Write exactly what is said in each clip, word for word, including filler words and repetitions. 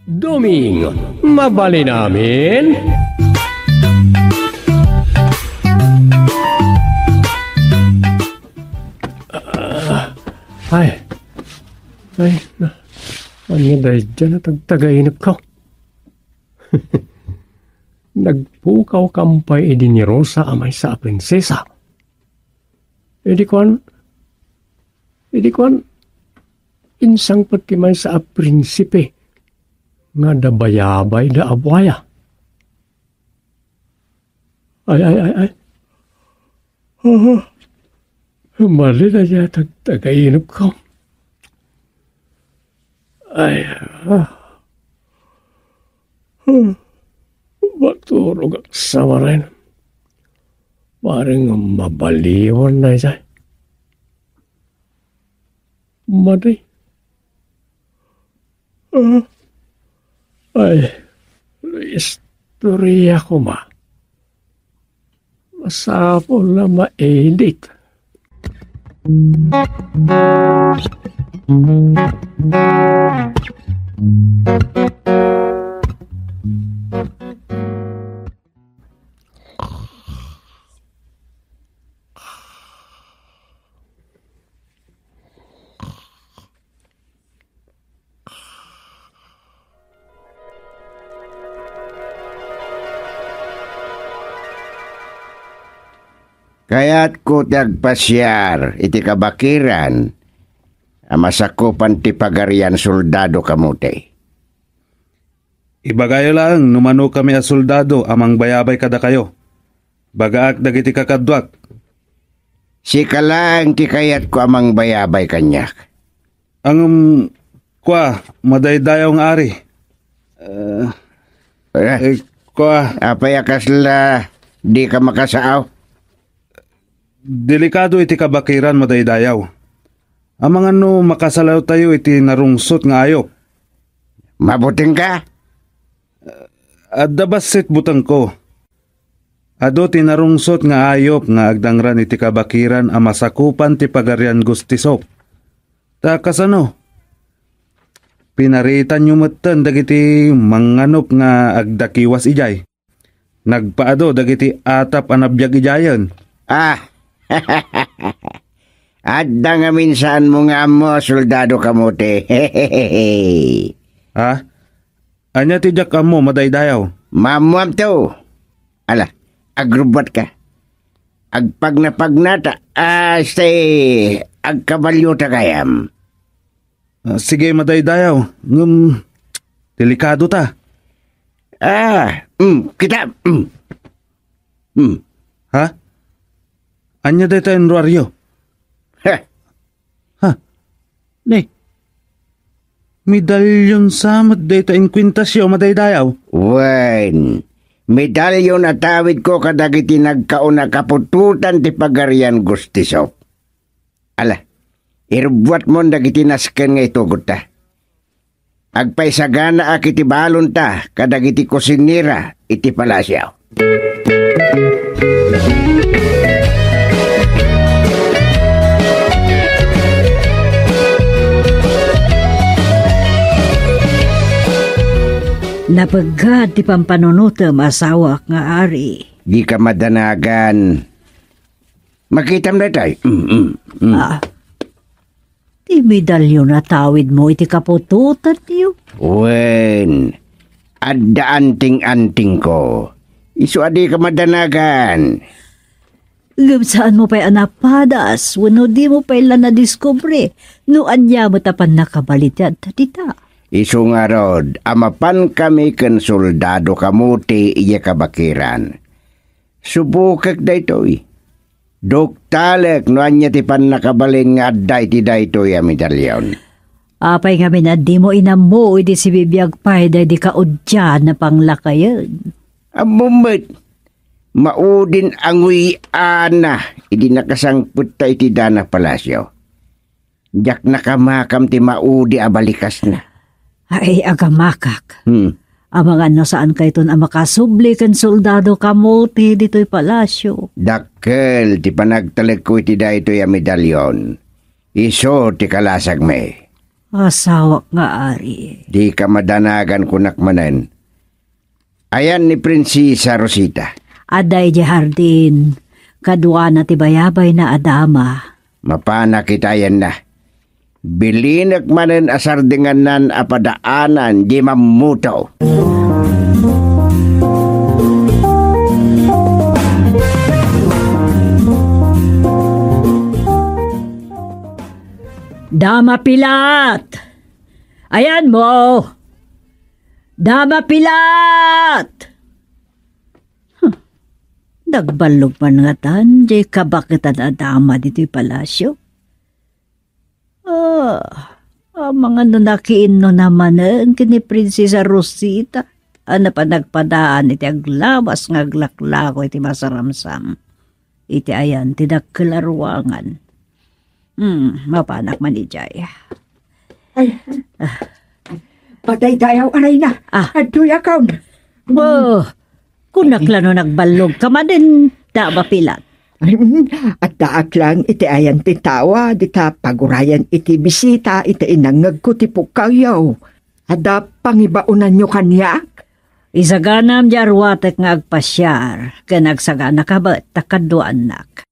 Doming, mabalin amin? Ay, ay, na, ania daydiay a tagtagainepko? Nagpukawkam pay idi ni Rosa a maysa a prinsesa. Idi kuan, idi kuan, insangpet ti maysa a prinsipe nga adda bayabayda a buaya. Ay, ay, ay, ay. Ah, mali na yata tagtagainepko. Ay, ah. Ah, maturogak sa manen. Parang mabaliwan na isay. Madi. Ah. Ay, istorya koma. Masapul a ma-edit. Kayatko ti agpasiar iti kabakiran a masakupan ti Pagarian Soldado Kamote. Ibagayo laeng no manokami a soldado a mangbayabay kadakayo. Bagaak dagiti kakaduak. Sika laeng ti kayatko a mangbayabay kaniak. Ngem, kua, madaydayaw nga ari. Eh, eh, kua. Apay a kasla dika makasao? Delikado iti kabakiran, madaydayaw. Amangan no makasalawtayo iti narungsot nga ayup. Mabutengka? Adda bassit butengko. Adu ti narungsot nga ayup nga agdangran iti kabakiran a masakupan ti Pagarian Gustisok. Ta kasano? Pinaritanyo metten dagiti manganup nga agdakiwas idiay. Nagpaadu dagiti atap a nabiag idiayen. Ah! Adda ngamin saanmo nga ammo, Soldado Kamote. Ha? Ania ti diak ammo, madaydayaw? Maammoamto. Ala, agrubbuatka. Agpagnapagnata, a, say, agkabaliota gayam. Ah, sige, madaydayaw. Ngem, delikado ta. Ah, mm, kita, mm. Mm. Ha? Ania dayta a ruaryo? Ha? Ha? Ne? Medallion sa met dayta a inkuentayo, madaydayaw? Wen, medallion a tawidko kadagiti nagkaon a kaputotan ti Pagarian Gustisok. Ala, irubbuatmon dagiti nasken nga itugotta. Agpaisaganaak iti balonta kadagiti kusinera iti palasio. Napeggad ti pampanunotem, asawak nga ari. Dika madanagan. Makitam daytoy. Mm, mm, mm. Ah, ti medallion a tawidmo iti kaputotanyo? Wen, adda anting-antingko. Isu a dika madanagan. Ngem saanmo pay a napadas wenno dimo pay la nadiskubre no ania met a pannakabalin ti adda dita? Isu ngarud a mapankami ken Soldado Kamote idiay kabakiran. Subokek daytoy. Duktalek no ania ti pannakabalin nga adda iti daytoy a medallion. Apay ngamin a dimo inammo idi sibibiag pay daydi kaudian a panglakayen? Ammom met, maudin a nguy-ana idi nakasangpetta iti dana palasio. Diak nakamakam ti maudi a balikasna. Ay, agamakak. Hmm. Amangan no saankayton a makasubli ken Soldado Kamote ditoy palasio. Dakkel ti panagtalekko iti daytoy a medallion. Isu ti kalasagmi. Asawak nga ari. Dika madanagan, kunak manen. Ayan ni Prinsesa Rosita. Adda idiay hardin, kaduana ti bayabayna a dama. Mapanak iti ayanna. Bilinek manen a sardingannan a padaanan di mammuto. Dama Pilat! Ayanmo! Dama Pilat! Huh. Nagballog man ngatan diay kabaketan a dama ditoy palasio. Ah, amangan no nakiinnona manen ken ni Prinsesa Rosita a napanagpadaan iti aglabas nga aglaklako iti masaramsam. Iti ayan ti dakkel a ruangan. Hmm, mapanak man idiay. Ay. Ah. Patay tayo, aray na. Ah. Adtoy akon. Oh, kunak la no nagballog ka manen, Dama Pilat. Ay, mm, addaak lang iti ayan ti tawa, dita pagurayan iti bisita iti inangngegko ti pukkawyo. Adda pangibaonanyo kaniak? Isaganam diay aruatek nga agpasiar, ken agsaganaka met ta kaduaannak.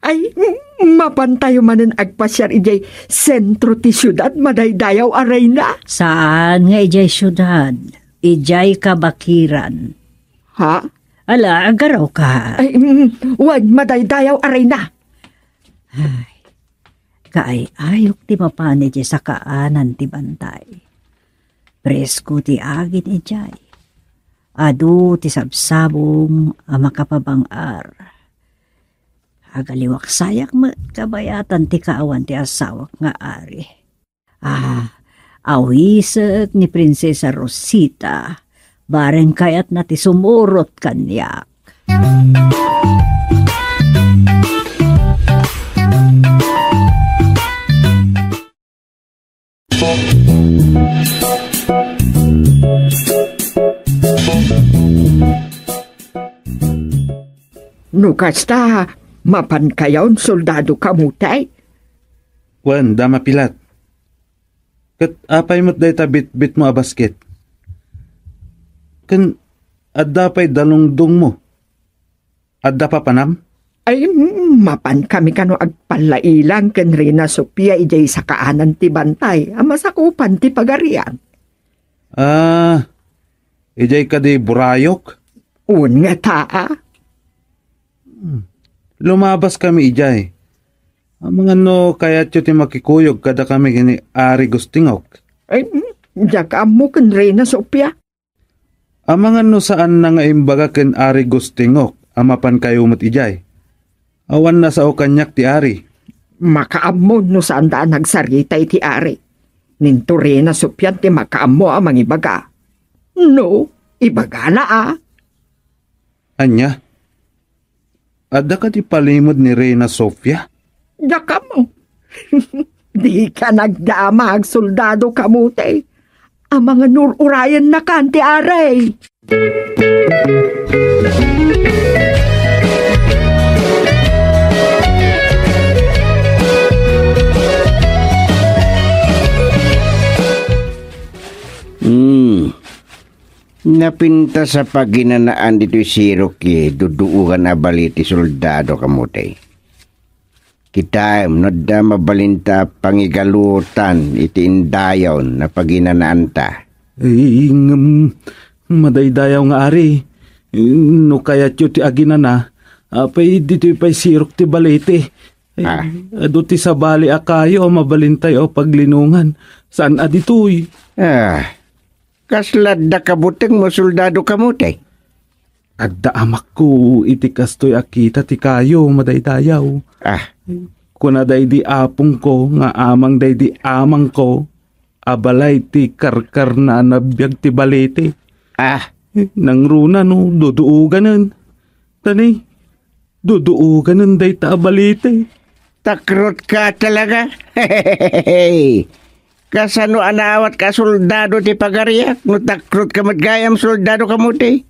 Ay, mm, mapantayo manen agpasiar idiay sentro ti siudad, madaydayaw a reyna? Saan nga idiay siudad, idiay kabakiran. Ha? Ala, aggaraw ka. Ay, mm, wen, madaydayaw a reyna. Ay, kaay-ayok ti mapan idiay sakaanan ti bantay. Presko ti agin idiay. Adu ti sabsabong a makapabang-ar. Agaliwaksayak met kabayatan ti kaawan ti asawak nga ari. Ah, awisek ni Prinsesa Rosita, bareng kayatna ti sumurot kaniak. No kasta, mapankayon, Soldado Kamote? Wen, Dama Pilat. Ket apay met dayta bitbitmo a basket? Ken adda pay dalungdongmo? Adda papanam? Ay, mm, mapankami kano agpallailang ken Reyna Sofia idiay sakaanan ti bantay a masakupan ti pagarian. Ah, idiay kadi burayok? Wen ngata a. Hmm. Lumabaskami idiay. Amangan no kayatyo ti makikuyog kadakami ken ni Ari Gustingok. Ay, mm, diak ammo ken Reyna Sofia. Amangan no saanna nga imbaga ken Ari Gustingok a mapankayo met idiay. Awan nasao kaniak ti ari. Makaammo no saanda a nagsarita iti ari. Ni Reyna Sofia ti makaammo a mangibaga. No, ibagana a. Ania? Adda kadi palimed ni Reyna Sofia? Diak ammo. Dika nagdamag, Soldado Kamote. Amangan no ur-urayennakan ti ari. Hmm. Napintas a paginanaan ditoy sirok ti duduogan a bali ti Soldado Kamote. Kitaem no adda mabalinta a pangigalutan iti indayaw a paginanaanta. Ay, ngem, madaydayaw nga ari, no kayatyo ti aginana, apay ditoy pay sirok ti balete? Ay, ah, adu ti sabali a kayo a mabalintayo a paglinongan. Saan a ditoy? Ah, kasla adda kabutengmo, Soldado Kamote? Adda amakko iti kastoy a kita ti kayo, madaydayaw. Ah. Kuna daydi apongko nga amang daydi amangko a balay ti karkarna a nabiag ti balete. Ah. Nangruna no duduoganen. Tani, duduoganen dayta a balete. Takrotka talaga. Kasano a naawatka a soldado ti pagariak no takrotka met gayam, Soldado Kamote?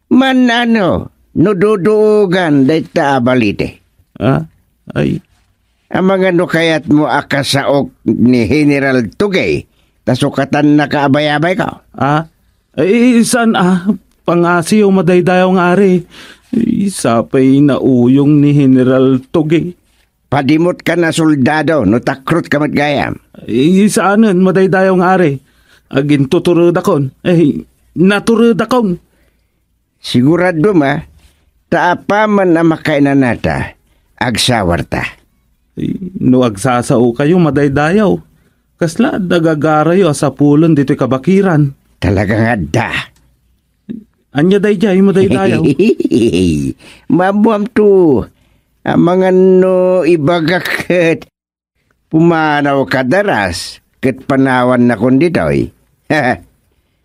Man-ano no duduogan dayta a balete? Ah, ay, Amangan no kayatmo a kasaok ni General Tugay, ta sukatannaka a bayabayko. Ah? Ay, saan a? Pangasiyo, madaydayaw nga ari. Ay, sapay nauyong ni General Tugay. Padimot ka na soldado, no takrotka met gayam. Ay, saanen, madaydayaw nga ari. Agintuturedakon. Ay, naturedakon. Sigurado ma, ta apaman a makainanata, agsawarta. Ay, no agsasaokayo, madaydayaw. Kasla adda gagarayo a sapulen ditoy kabakiran? Talaga nga adda. Ania daydiay, madaydayaw? Maammoamto, amangan no ibagak ket pumanawka daras ket panawannakon ditoy.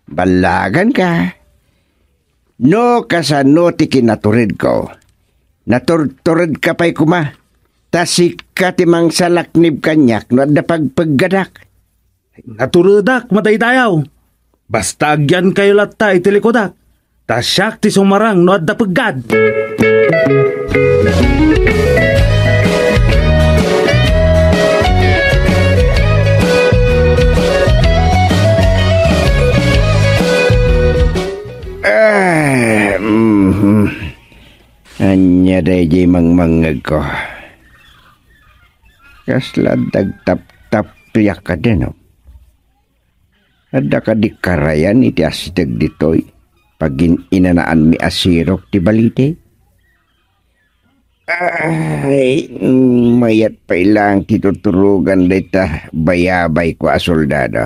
Ballaganka. No kasano ti kinaturedko, naturturedka pay koma, ta sika ti mangsalaknib kaniak no adda pagpeggadak. Naturedak, madaydayaw. Basta agyankayo latta iti likudak, ta siak ti sumarang no adda peggad. Ah, mhm. Ania daydiay mangmangngegko? Kasla dagtaptappiak kadeno. Adda kadi karayan iti asideg ditoy? Pagin-inanaanmi a sirok ti balite? Ay, mayat pay laeng ti tuturogan dayta bayabayko a soldado.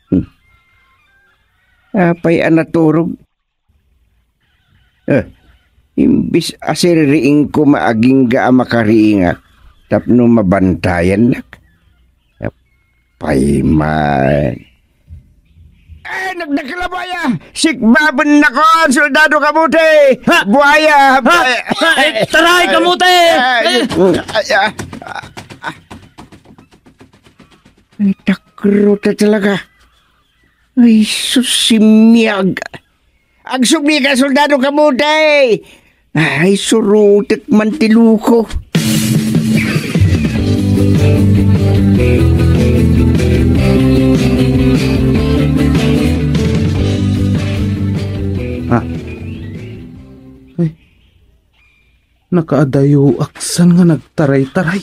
Hmm. Apay a naturog? Eh, imbis a siririingko, maagingga a makariingak tapno mabantayannak. Apay man. Eh, nagdakkel a buaya! Sikbabennakon, soldado kamote! Ha? Buaya! Ha? Buaya! Ha? Eh, taray, kamote! Ay, Eh! ay, ah, ah, ah. Ay, takro ta talaga. Ay, sus, simiag. Agsubli ka, soldado kamote! Ay, surutek man ti luko. Ah. Ay. Nakaadayo aksan nga nagtaray-taray.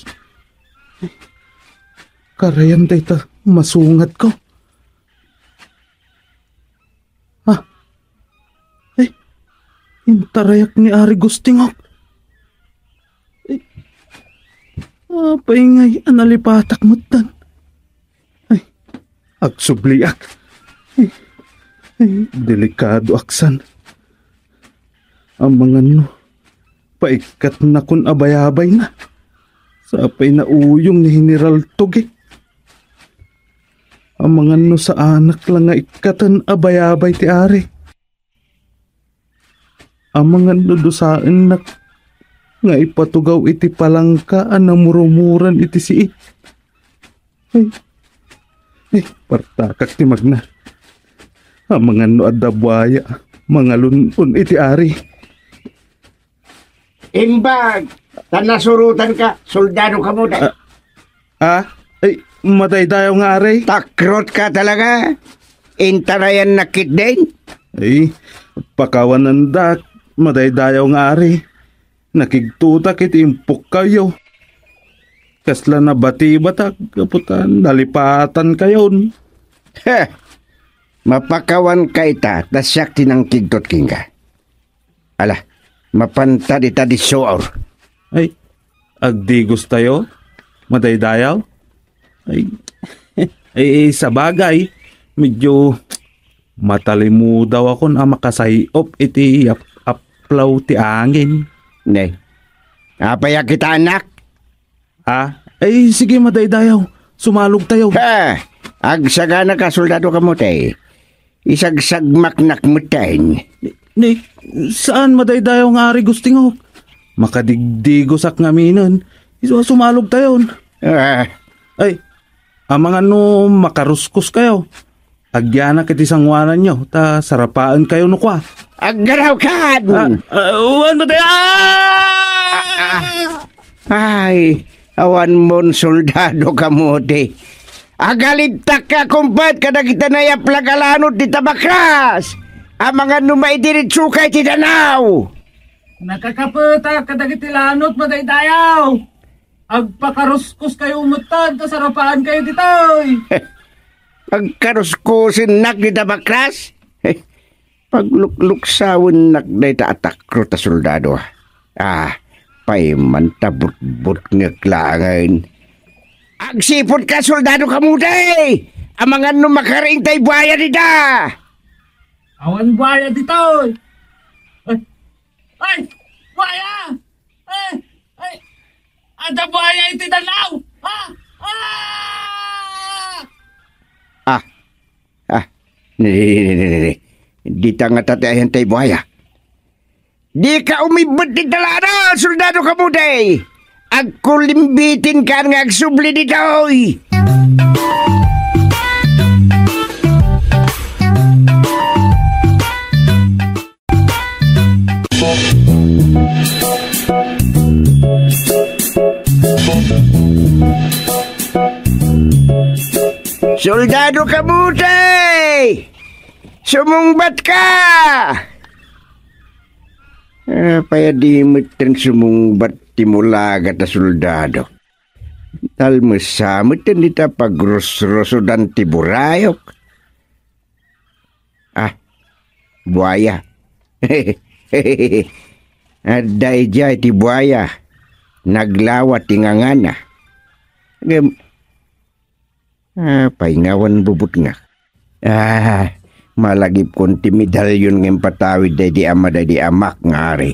Ay. Karayan dayta masungatko. Ah. Ay, intarayak ni Ari Gustingok. Ay, apay ngay a nalipatak metten. Ay, agsubliak. Ay, ay, delikado aksan. Amangan no, paikkatnakon a bayabayna. Sapay nauyong ni General Tugi. Amangan no saanak la nga ikkaten a bayabay ti ari. Amangan no dusaennak nga ipatugaw iti palangka a namurumuran iti sii. Ay, ay, partakak ti magna. Amangan no adda buaya, mangalun-on iti ari. Imbag, ta nasurotanka, soldado kamote. Ah, ah? Ay, madaydayaw nga ari. Takrotka talaga. Intarayannak ketdin. Ay, pakawanendak, madaydayaw nga ari. Nakigtotak iti impukkayo. Kasla nabatibatak, gapu ta nalipatankayon. Heh! Mapakawanka ita, ta siak ti nangkigtot kenka. Ala, mapanta dita disuor. Ay, agdigostayo, madaydayaw? Ay, ay, ay, sabagay, medyo matalimudaw akon a makasay-op iti ap-, aplaw ti angin. Ne, apay a kitaennak? Ah, ay, sige, madaydayaw. Sumalogtayo. Ha! Agsaganaka, soldado kamote. Isagsagmaknak metten. Ni, ni, saan madaydayaw nga ari Gustingok? Makadigdigosak ngaminen. Isu a sumalogtayon. Ah. Ay, amangan no makaruskuskayo. Agyanak iti sangoananyo, ta sarapaenkayo no kua. Aggarawkan! Ah, ah, wan, madaya! Ah, ah. Ay, awan mon soldado, Kamuti. Agalidtak ka kumpet kadagiti nayaplag a lanod ti tabakras. Amangan no maidiritsuka iti danaw. Nakakapetak kadagiti lanod, madaydayaw. Agpakaruskos kayo metten, kasarapaankayo ditoy. Agkaruskosennak dita bakras? Paglukluksawennak dayta a takro ta soldado. Ah, payman ta butbutngek laengen. Agsipud ka, soldado Kamuti! Amangan no makariing tay buaya dita! Awan buaya ditoy! Ay! Ay! Buaya! Ay! Ay! Adda buaya iti danaw! Ah! Ah! Ah! Ah! Ni, ni, ni, ni, ni. Dita ngata ti ayan tay buaya. Dika umibbet ti talana, soldado Kamuti! Agkulimbitinkan nga agsubli ditoy! Soldado Kamuti! Sumungbat ka! Apay a di metten sumungbat ti mulaga ta soldado? Talmesa metten dita pagrusrusudan ti burayok. Ah, buaya. Adda idiay ti buaya. Naglawa ti ngangana. Ngem, apay nga awan bubutngak? Ah, malagipkon ti medalyon nga impatawid daydi ama daydi amak nga ari.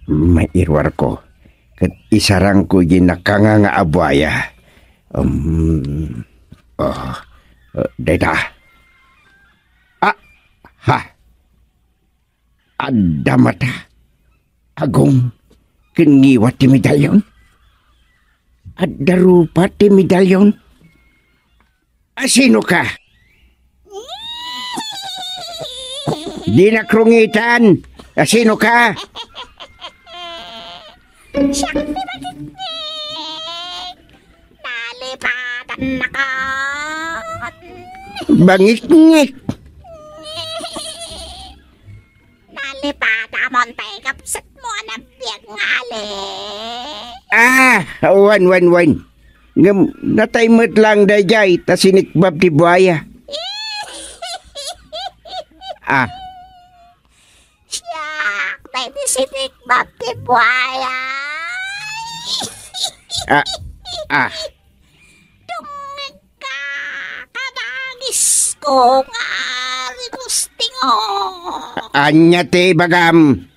Mairuarko. Ket isarangko idiay nakanganga a buaya. Um, oh, eh, dayta. Ah, ha. Adda mata, agong, ken ngiwat ti medalyon. Adda rupa ti medalyon. Asino ka? Dinak rungitan. Asino ka? Siak ti Bangikngik. Nalipatannakon. Bangikngik. Nalipatamon tay kapsatmo a nabiag nga ali. Ah, wen, wen, wen. Ngem natay met lang daydiay ta sinikbab ti buaya. Ah. Siak, daydi sinikbab ti buaya. Ah, ah. Dungngegka, kabagisko nga ari Gustingo. Ania ti ibagam?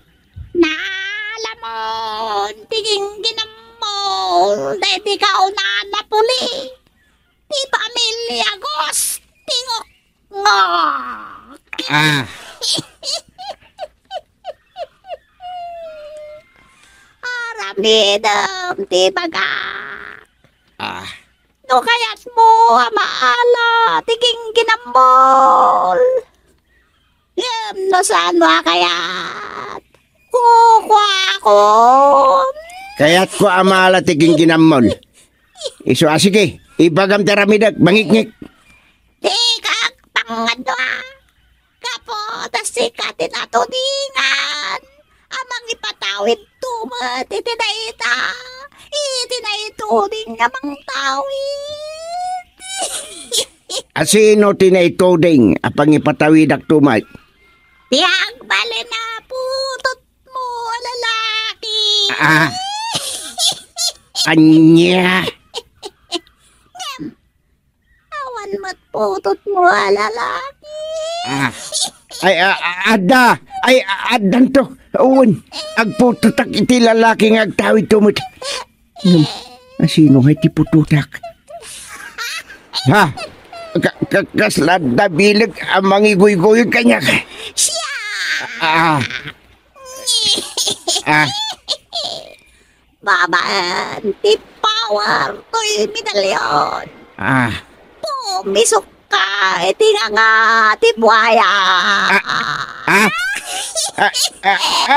Naalamon ti gingginammol daydi kaunana puli ti pamilia Gustingo. Nga. Ah. Aramidem ti ibagak. Ah. No kayatmo a maala ti gingginammol. Ngem no saan mo a kayat, kukuakon. Kayatko a maala ti gingginammol. Isu a, sige, ibagam ti aramidek, bangikngik. Dika agpangngadua. Gapu ta sika ti natudingan a mangipatawidto met iti dayta, iti naituding a mangtawid. Asino ti naituding a pangipatawidakto met? Ti agbalin a putotmo a lalaki. Ah. Ania? Ngem, awan met putotmo a lalaki. Ah. Ay, a-, a-, adda. Ay, a-, addanto. Wen, agputotak iti lalaki nga agtawidto met. Hmm, asino ngay ti putotak? Ha? Ka-, ka-, kasla adda bileg a mangiguyguyod kaniak? Siak! Ah. Ah. Babaen ti power toy medalyon. Ah. Pumisok ka iti nganga ti buaya. Ah. Ah. Ah. Ah. Ah.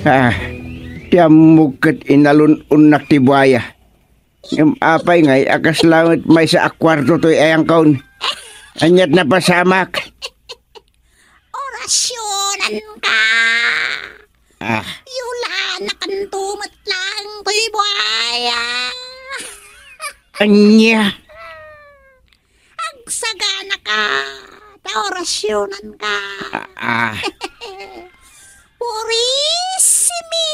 Ah, ti ammok ket inalun-onnak ti buaya. Ngem apay ngay a kasla met maysa a kuarto toy ayangkon? Ania't napasamak? Orasionanka. Ah. Yulanakanto met laeng toy buaya. Ania? Agsaganaka, ta orasionanka. Ah, ah. Purisimi!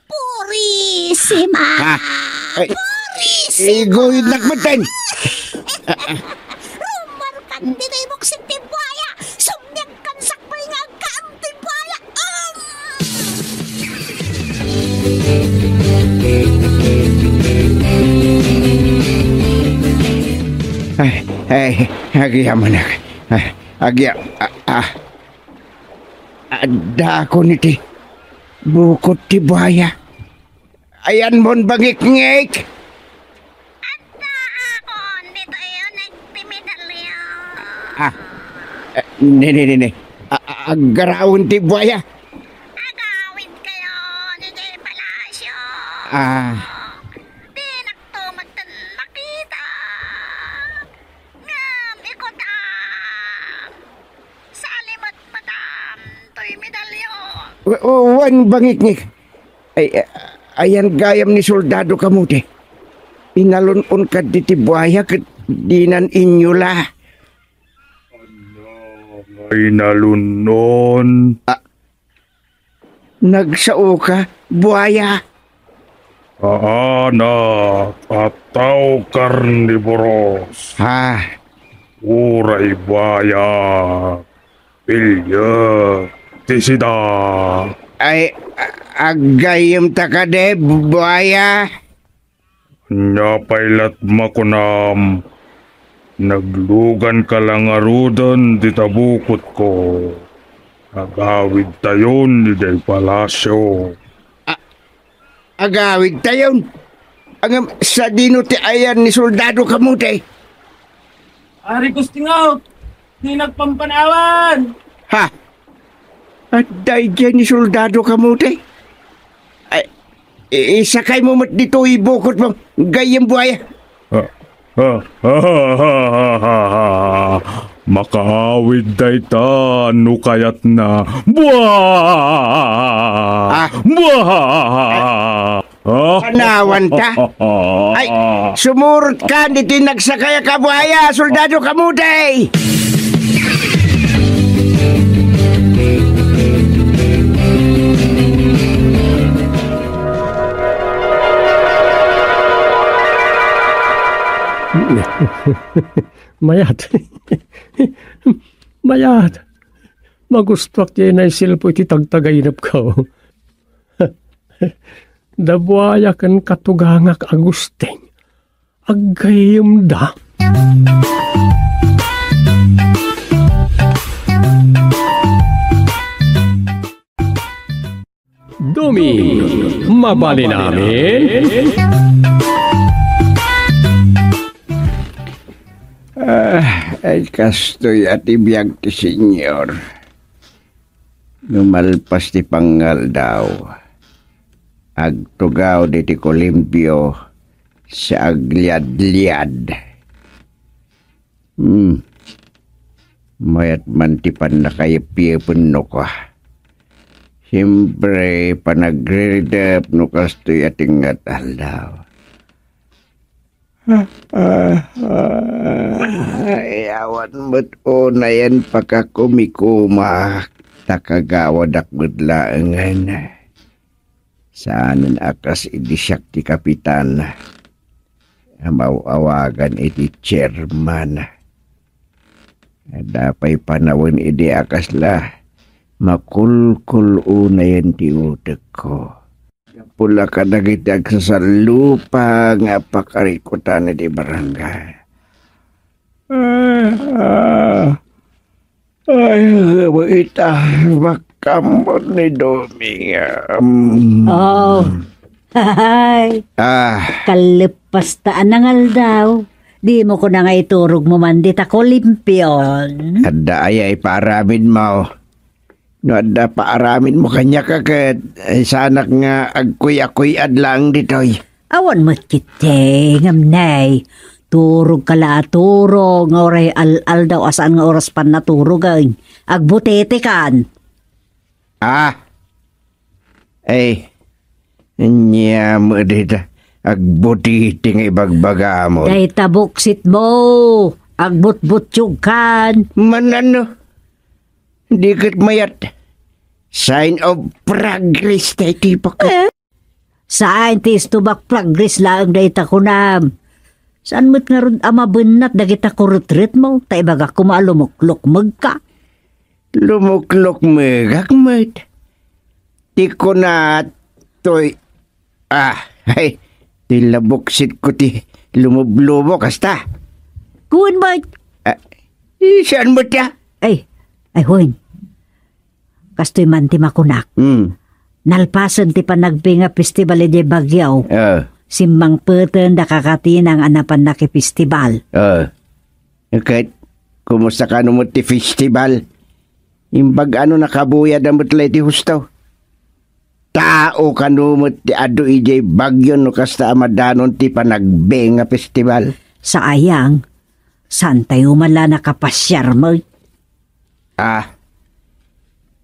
Purisima! Ah, ay, Purisima! Iguyodnak metten! Rumarkan ditoy buksit ti buaya! Summiag Kansak pay nga agkaam ti buaya. Um! Ay, ay, agyamanak. Ay, agya-, a-, a-, addakon iti bukot ti buaya. Ayanmon bangikngik. Addaakon ditoy uneg ti medalyon. Ah, eh, ni, ni, ni, ni. A-, a-, aggarawen ti buaya. Agawidkayon idiay palasyo. Ah. Dinakto met makita. Ngem ikutam. Salimetmetam toy medalyon. Wa-, wa-, wen bangikngik. Ay, a-, ayan gayam ni Soldado Kamote. Inalun-on kaddi ti buaya ket dinan inyula. Ania nga inalun-on? Ah, nagsaoka, buaya. Anak a tao karniboros. Ah. Uray buaya. Pilio ti sida. Ay, a-, aggayemta kadi, buaya? Ania pay lat makunam? Nagluganka la ngaruden dita bukotko. Agawidtayon idiay palasyo. A-, agawidtayon? Ngem sadino ti ayan ni Soldado Kamote? Ari Gustingo, di nagpampanawan. Ha? Adda idiay ni Soldado Kamote? Ay, i-, isakaymo met ditoy bukotmo, gayyem buaya. Ah, ah, makaawid dayta no kayatna. Buah! Ah. Buah! Ah. Panawanta? Ay, sumurot ka, ditoy nagsakay a kabuaya, Soldado Kamote! Mayat. Mayat. Magustuak ti naisilpo iti tagtagainepko. Da buaya ken katugangak a Gusting, aggayyemda. Doming, mabalin amin? Ah, ay kastoy a ti biag ti Señor. No malpas ti pangaldaw, agtugaw diti kolimpio sa agliadliad. Hmm. Mayat man ti pannakayepyepen no kua. Siempre, panagriridep no kastoy a tingngat aldaw. Ah, ah, ah, ay, awan met unayen pakakumikumak, ta kagawadak met laengen. Saanen a kas idi siak ti kapitan a maaw-awagan iti chairman. Adda pay panawen idi a kasla makulkul unayen ti utekko. Gapu la kadagiti agsasallupa nga pakarikutan iti barangay. Ah, ah. Ay, ita, makaammo ni Doming, ah, mm. Oh. Ay. Ah. Kallepas ta a nangaldaw. Dimo kuna nga iturogmo man dita kolimpion. Adda aya ipaaramidmo? No adda paaramidmo kaniak ket, eh, saanak nga agkuyakuy-ad laeng ditoy. Awan met ketdi, ngem nay, turogka la a turog, nga uray al-aldaw a saan nga oras pannaturogen. Agbutitekan. Ah. Ay, ania met dita? Agbutiti nga ibagbagam. Dayta buksitmo, agbutbutyogkan. Manano? Di ket mayat. Sign of progress daytoy, baka. Eh? Saan ti istubak progress laeng dayta kunam? Saan met ngarud a mabennat dagita kuretretmo? Ta ibagak koma a lumuklukmegka. Lumuklukmegak met. Ti kunat toy, ah, ay, ti labuksitko ti lumublubok, kasta. Kuwan met. Ah, eh, saan met ya? Ay, ay, Juan. Kastoy man ti makunak. Hmm. Nalpasen ti panagbi nga festival idiay Baguio. Ah. Simmangpeten da kakatinang a napan nakifestival. Ah. Ket, kumusta kano met ti festival? Imbag ano nakabuyad a met la iti husto? Tao kano met ti adu idiay Baguio no kasta a madanon ti panagbi nga festival? Sayang, saantayo man la nakapasiar met. Ah,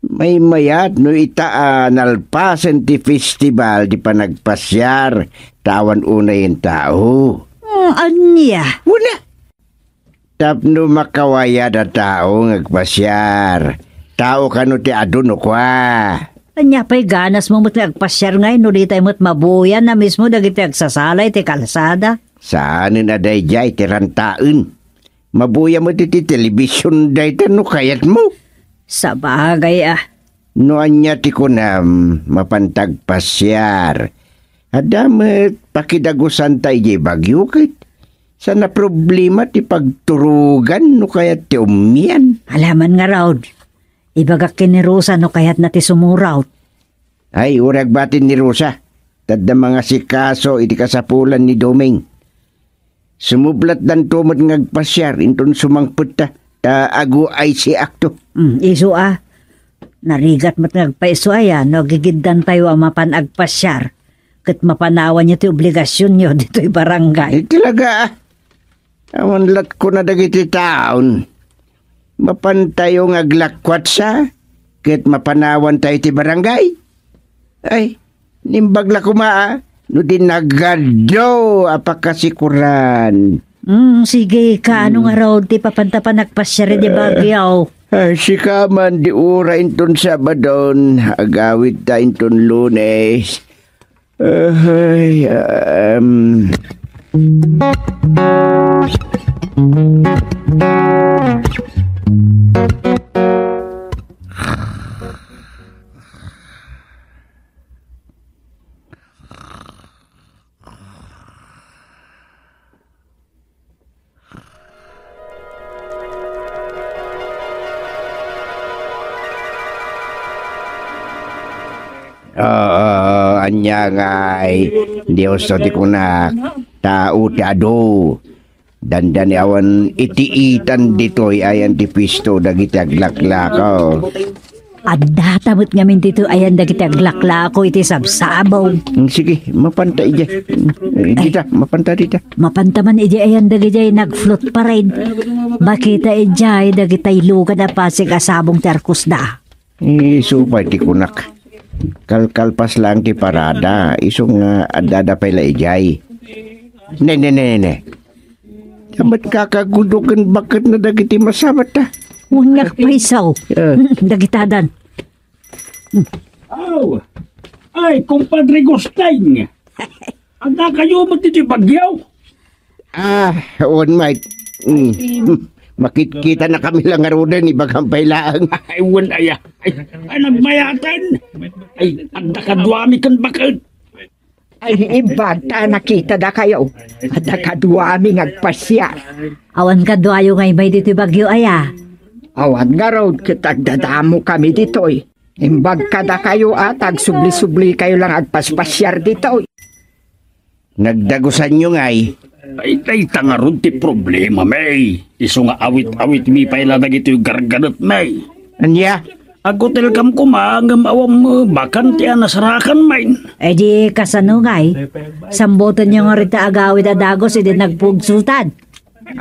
maymayat no ita a nalpasen ti festival ti panagpasiar, ta awan unayen tao. Hmm, ania? Wala. Tapno makawayad a tao nga agpasiar. Tao kano ti adu no kua. Ania pay ganasmo met nga agpasiar ngay no ditay met mabuyan a mismo dagiti agsasala iti kalsada? Saanen a daydiay ti rantaen. Mabuya met iti telebision dayta no kayatmo. Sabagay a. No ania ti kunam, mapanta agpasiar. Adda met pakidagusanta idiay Baguio ket saan a problema ti pagturogan no kayat ti ummian. Alaman ngarud, ibagak ken ni Rosa no kayatna ti sumuroten. Ay, uray agbati ni Rosa. Ta adda mangasikaso iti kasapulan ni Doming. Sumublatdanto met nga agpasiar inton sumangpetta, ta agu-aysiakto. Mm, isu a. Narigat met nga agpaisu aya no agigiddantayo a mapan agpasiar ket mapanawanyo ti obligasionyo ditoy barangay. Ay, talaga, ah. Awan lat kuna dagiti taon. Mapantayo nga aglakwatsa ket mapanawantayo ti barangay. Ay, nimbag la koma, ah, no di nagadu a pakasikuran. Mm, sige, kaano ngarud ti papanta panagpasiar iti Baguio? Ay, sika man di uray inton Sabadon, agawidta inton Lunes. Ay, um. Oo, ania ngay, Dios ti kunak, tao ti adu. Dandani awan iti itan ditoy ayan ti pisto dagiti aglaklako. Addata met ngamin ditoy ayan dagiti aglaklako iti sabsabong. Mm, sige, mapanta idiay. Mm, eh, dita, mapanta dita. Mapanta man idiay ayan dagiti nag-float parade. Makita idiay dagiti lugan a pasig a sabong ti arkosda. Eh, isu pay ti kunak. Kalkalpas laeng ti parada, isu nga addada pay la idiay. Ne, ne, ne, ne. Damet kakagudo ken baketna dagiti masabat, ah. Unyak pay sao. Eh. Dagitadan. Aw! Ay, kumpadre Gusting! Addakayo met iti Baguio? Ah, wen, mate. Mm. Makitkita na kami la ngaruden, ibagam pay laeng. Ay, wen aya. Ay, ay, nagmayaten. Ay, adda kaduami ken baket. Ay, imbag ta nakitadakayo. Adda kaduami nga agpasiar. Awan kaduayo nga immay ditoy Baguio aya? Awan ngarud ket agdadamo kami ditoy. Imbag kadakayo a ta agsubli-sublikayo la nga agpaspasiar ditoy. Nagdagusanyo ngay. Ay, dayta ngarud ti problemami. Isu nga awit-awitmi pay la dagitoy garganetmi. Ania? Aghotelkam koma ngem awan met bakante a nasarakan manen. E di kasano ngay? Sambutenyo ngarud ta agawid a dagus idi nagbugsotan.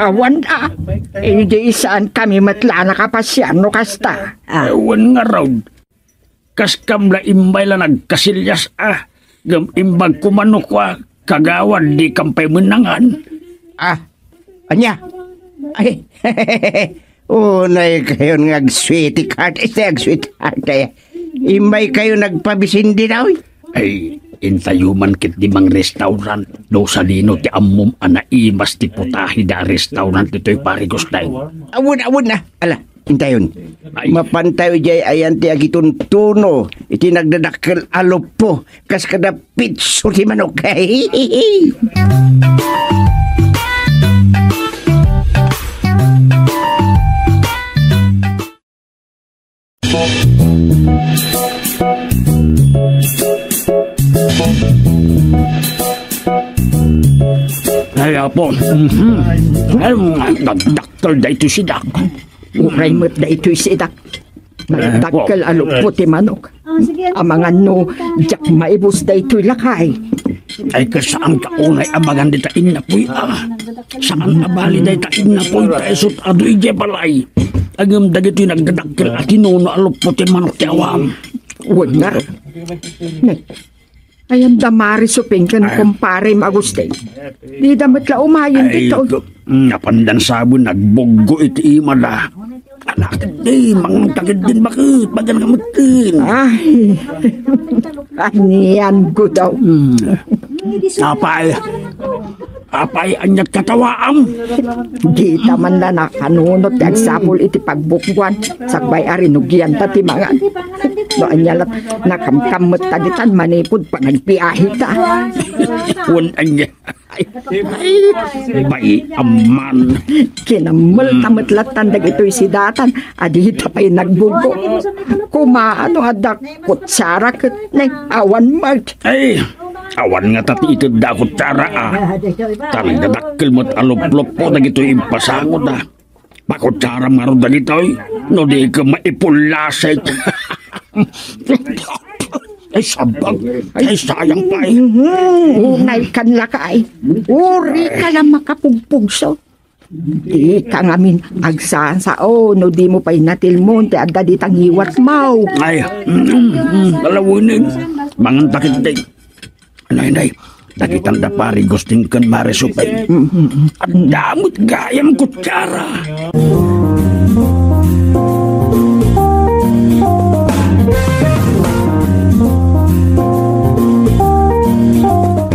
Awan a. Idi saankami met la a nakapasiar no kasta. Ah. Awan ngarud. Kaskam la imbay la nagkasilias a. Ngem imbag koma no kua, kagawad, dikam pay menangan. Ah, ania? Ay, unay kayon nga ag-sweetheart, este ag-sweetheart, ay. Imbay kayo nagpabisindi daw, eh. Ay, intayo man ket di mang restaurant, no sadino ti ammom a naimas ti putahe da a restaurant ditoy Pari Gusting. Awan, awan na. Ala, intayon. Ay. Mapantayo jay ayan ti agituntuno iti nagdadakkel a luppo, kas kada pitso ti manok. Ay, apo. Mhm. Ay, nagdakkel daytoy sidak. Uray met daytoy sidak. Nagdakkel a luppo ti manok. Amangan no, diak maibus daytoy lakay. Ay, kasaanka unay amangan dita innapoy, ah. Saan a bali dayta innapoy, ta isut adu idiay balay. Ngem dagitoy nagdadakkel a tinuno a luppo ti manok ti awam. Wen ngarud. Ne, ayan da Mari Suping ken kumparem Agustin. Dida met la umayen ditoy. Napandan sabon, nagbuggo iti imada. Anak, di, mangtagid din bakit, bagan ka mutin. Ay, anian ko daw. Hmm. Apay, apay, anyat katawaam. Dita man la nakanunot ti agsapul iti pagbukbuan, sakbay a rinugian ta ti mangan. No anya lat, nakamkammet ta ditan manipud panagbiahe ta. Wen anya. Ay, ay, bay, amman. Kinammel ta met lattan dagitoy sidatan, a dita pay nagbuggo. Kumaano adda kutsara ket ne, awan met. Ay, awan ngata ti itedda a kutsara, a. Tan nadakkel met a lupluppo dagitoy impasangoda. Pakutsaram ngarud dagitoy, no di ka maipullasek. Ay, sabag. Ay, sayang pay. Mhm. Unay kan lakay. Uri ka lang makapugpugso. Di ka ngamin agsansao, no di mo pay natilmon ti adda dita ngiwatmo. Ay, mm, mm, lalawenem. Mangan ta ketdi. Nay, nay, nakitan da Pari Gusting ken Mari Suping. Adda met gayam kutsara.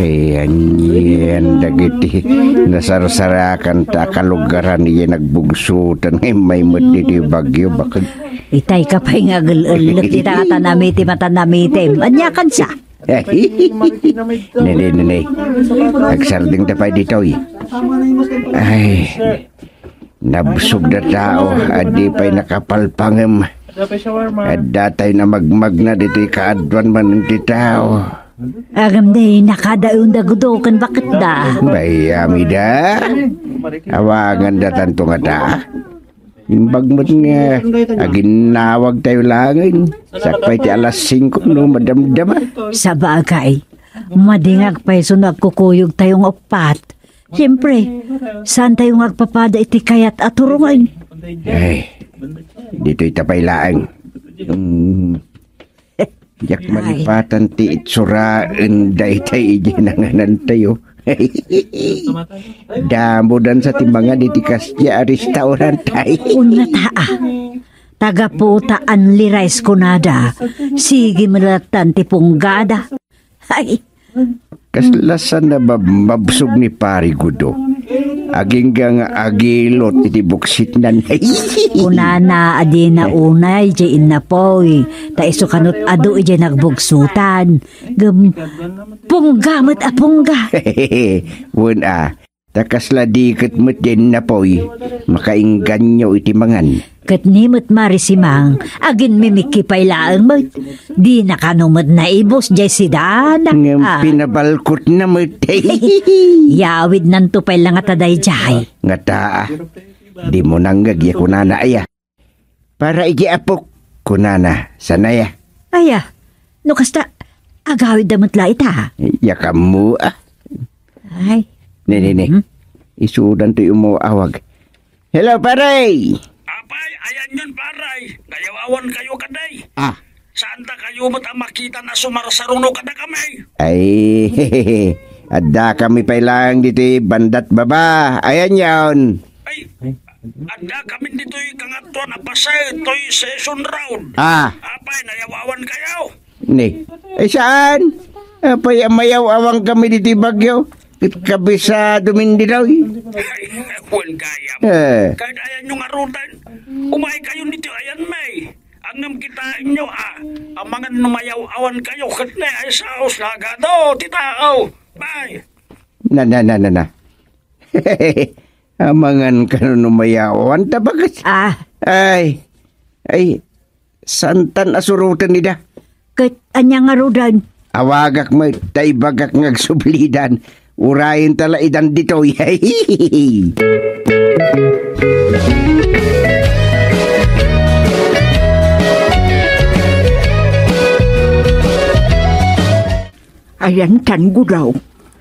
Ay, anian dagiti nasarsarakan ta kalugaran idiay nagbugsotan nga immay met ditoy bagyo, bakit? Itay ka pay nga agel-ellek, dita nga tanami ti matanamitib. Ania kansa? Nini, nini. Agsardeng ta pay ditoy. Ay, nabsog da tao, a di pay nakapalpangem. Adda tay namagmagna ditoy kaaduan manen ti tao. Agam day nakadayon da gudo ken baketda. Bay, amida. Awangan da tanto nga da. Imbag met nga aginnawag tayo laengen. Sakbay ti alas singko no madamdama. Sabagay, madingag pay so no agkukuyog tayo nga uppat. Siempre, saan tayo nga agpapada iti kayat a turungen? Ay, ditoy ta pay laeng. Mm. Diak malipatan ti itsuraen daytay idiay nanganantayo. Damudan sa ti mangan iti kasdiay a restaurant ay. Unna ta, a. Taga puta anli rice kunada. Sige, malatan ti punggada. Ay, Kasla sa nababmabsog ni Pari Gudo. Agingga nga agilot iti buksitnan. Kunana a dina unay jay innapoy, ta isu kanut adu ijay nagbugsutan. Gem, pungga met a pungga. Wen a, ta kasla diket met jay innapoy, makaingganyo iti mangan. Ket ni met Mari Simang, aginmimikki pay laeng met. Dina kano met naibus jay sidana. Ngem pinabalkotna met. Yawidnanto pay la ngata daydiay. Ngata, a, dimo nangngeg ya kunana aya. Para iti apok, kunana, sanaya. Aya, no kasta, agawidda met la ita. Yakammo, ah. Ay. Ne, ne, ne. Mhm. Isudanto umaw-awag. Hello, pare! Apay, ayanyon, pare. Nayaw-awan kayo kadi. Ah. Saanta kayo met a makita na sumarsaruno kada kami? Ay, adda kami pay laeng ditoy bandat baba. Ayanyon. Ay, adda kami ditoy kangatoan a paset, toy Session Road. Ah. Apay, nayaw-awan kayo? Ni, ay saan? Apay a mayaw-awan kami ditoy Baguio? Ket kabisado min ditoy. Ay, wen gayam. Eh. Ket ayanyo ngaruden. Umay kayo ditoy ayanmi. Ngem kitaenyo, ah, amangan no mayaw-awan kayo ket ne, ay saos lagado ti tao. Bay. Na, na, na, na, na. Amangan kano no mayaw-awan ta bagas. Ah. Ay. Ay, santan a suroten ida. Ket ania ngaruden? Awagak met, ta ibagak nga agsublidan. Urayenta la idan ditoy. Ayantan, Gudaw.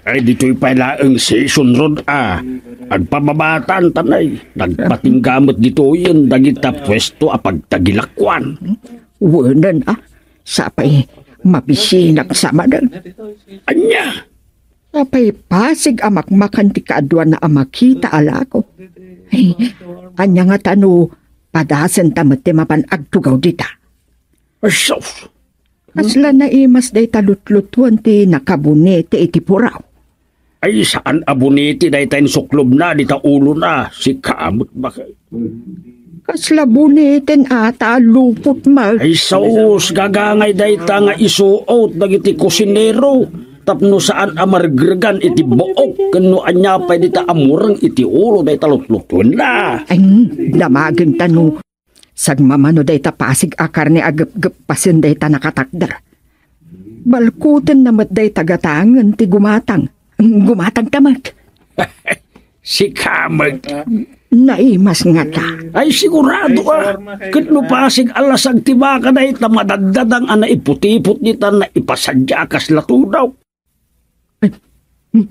Ay, ditoy pay laeng Session Road, a. Agpababatan tanay. Nagpatingga met ditoyen dagita puesto a pagtagilakuan. Wenen, a. Sapay, mabisinak sa manen. Ania? Apay pasig a makmakan ti kaaduana a makita a lako. Ay, ania ngata no padasenta met ti mapan agtugaw dita? Sus! Kasla naimas dayta lutlutoen ti nakabunete iti puraw. Ay, saan a bunete dayta insuklobna dita ulona, sika met baket. Kasla buneten ata a lupot met. Ay, sus, gagangay dayta nga isuot dagiti kusinero tapno saan a maregregan iti buok ken no ania pay dita a mureng iti ulo dayta lutlutoenna. Ay, damagenta no sagmamano dayta pasig a karne a gepgeppasen dayta nakatakder. Balkotenna met dayta gatangen ti gumatang. Gumatangta met. Sika met. Naimas ngata. Ay, sigurado a. Ket no pasig a lasag ti baka dayta madaddadang a naiputipot dita naipasadia a kasla tudaw. Ay, hmm.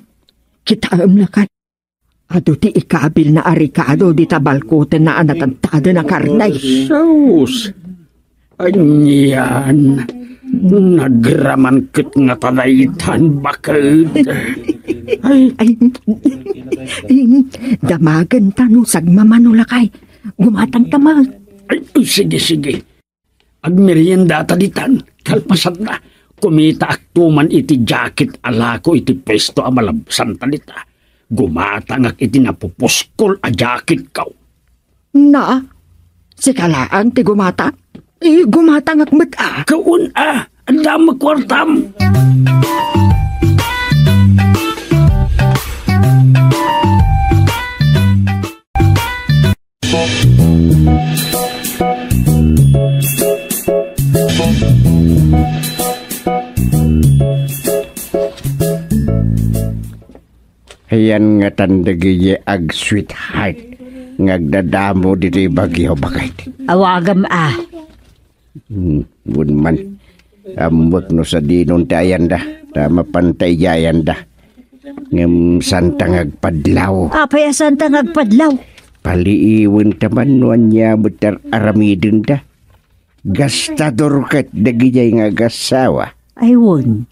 Kitaem lakay. Adu ti ikabilna a rekado dita balkotenna a natadtaden a karne. Sus! Anian, nagraman ket ngata daytan baket. Ay. Ay, damagenta no sagmamano lakay. Gumatangta met. Ay, sige, sige. Agmeriendata ditan, kalpasanna, kumitaakto man iti jacket a lako iti puesto a malabsanta dita. Gumatangak iti napupuskol a jacketko. Na, sika laeng ti gumatang? Eh, gumatangak met a. Kaun a, adda met kuartam. Ayan ngatan dagiti ag-sweetheart nga agdadamo ditoy Baguio, baket. Awagam a. Hmm, wen man. Ammok no sadino ti ayanda, ta mapanta idiay ayanda. Ngem saanta nga agpadlaw. Apay a saanta nga agpadlaw? Paliiwenta man no ania met ti ar-aramidenda. Gastador ket dagidiay nga agasawa. Ay wen,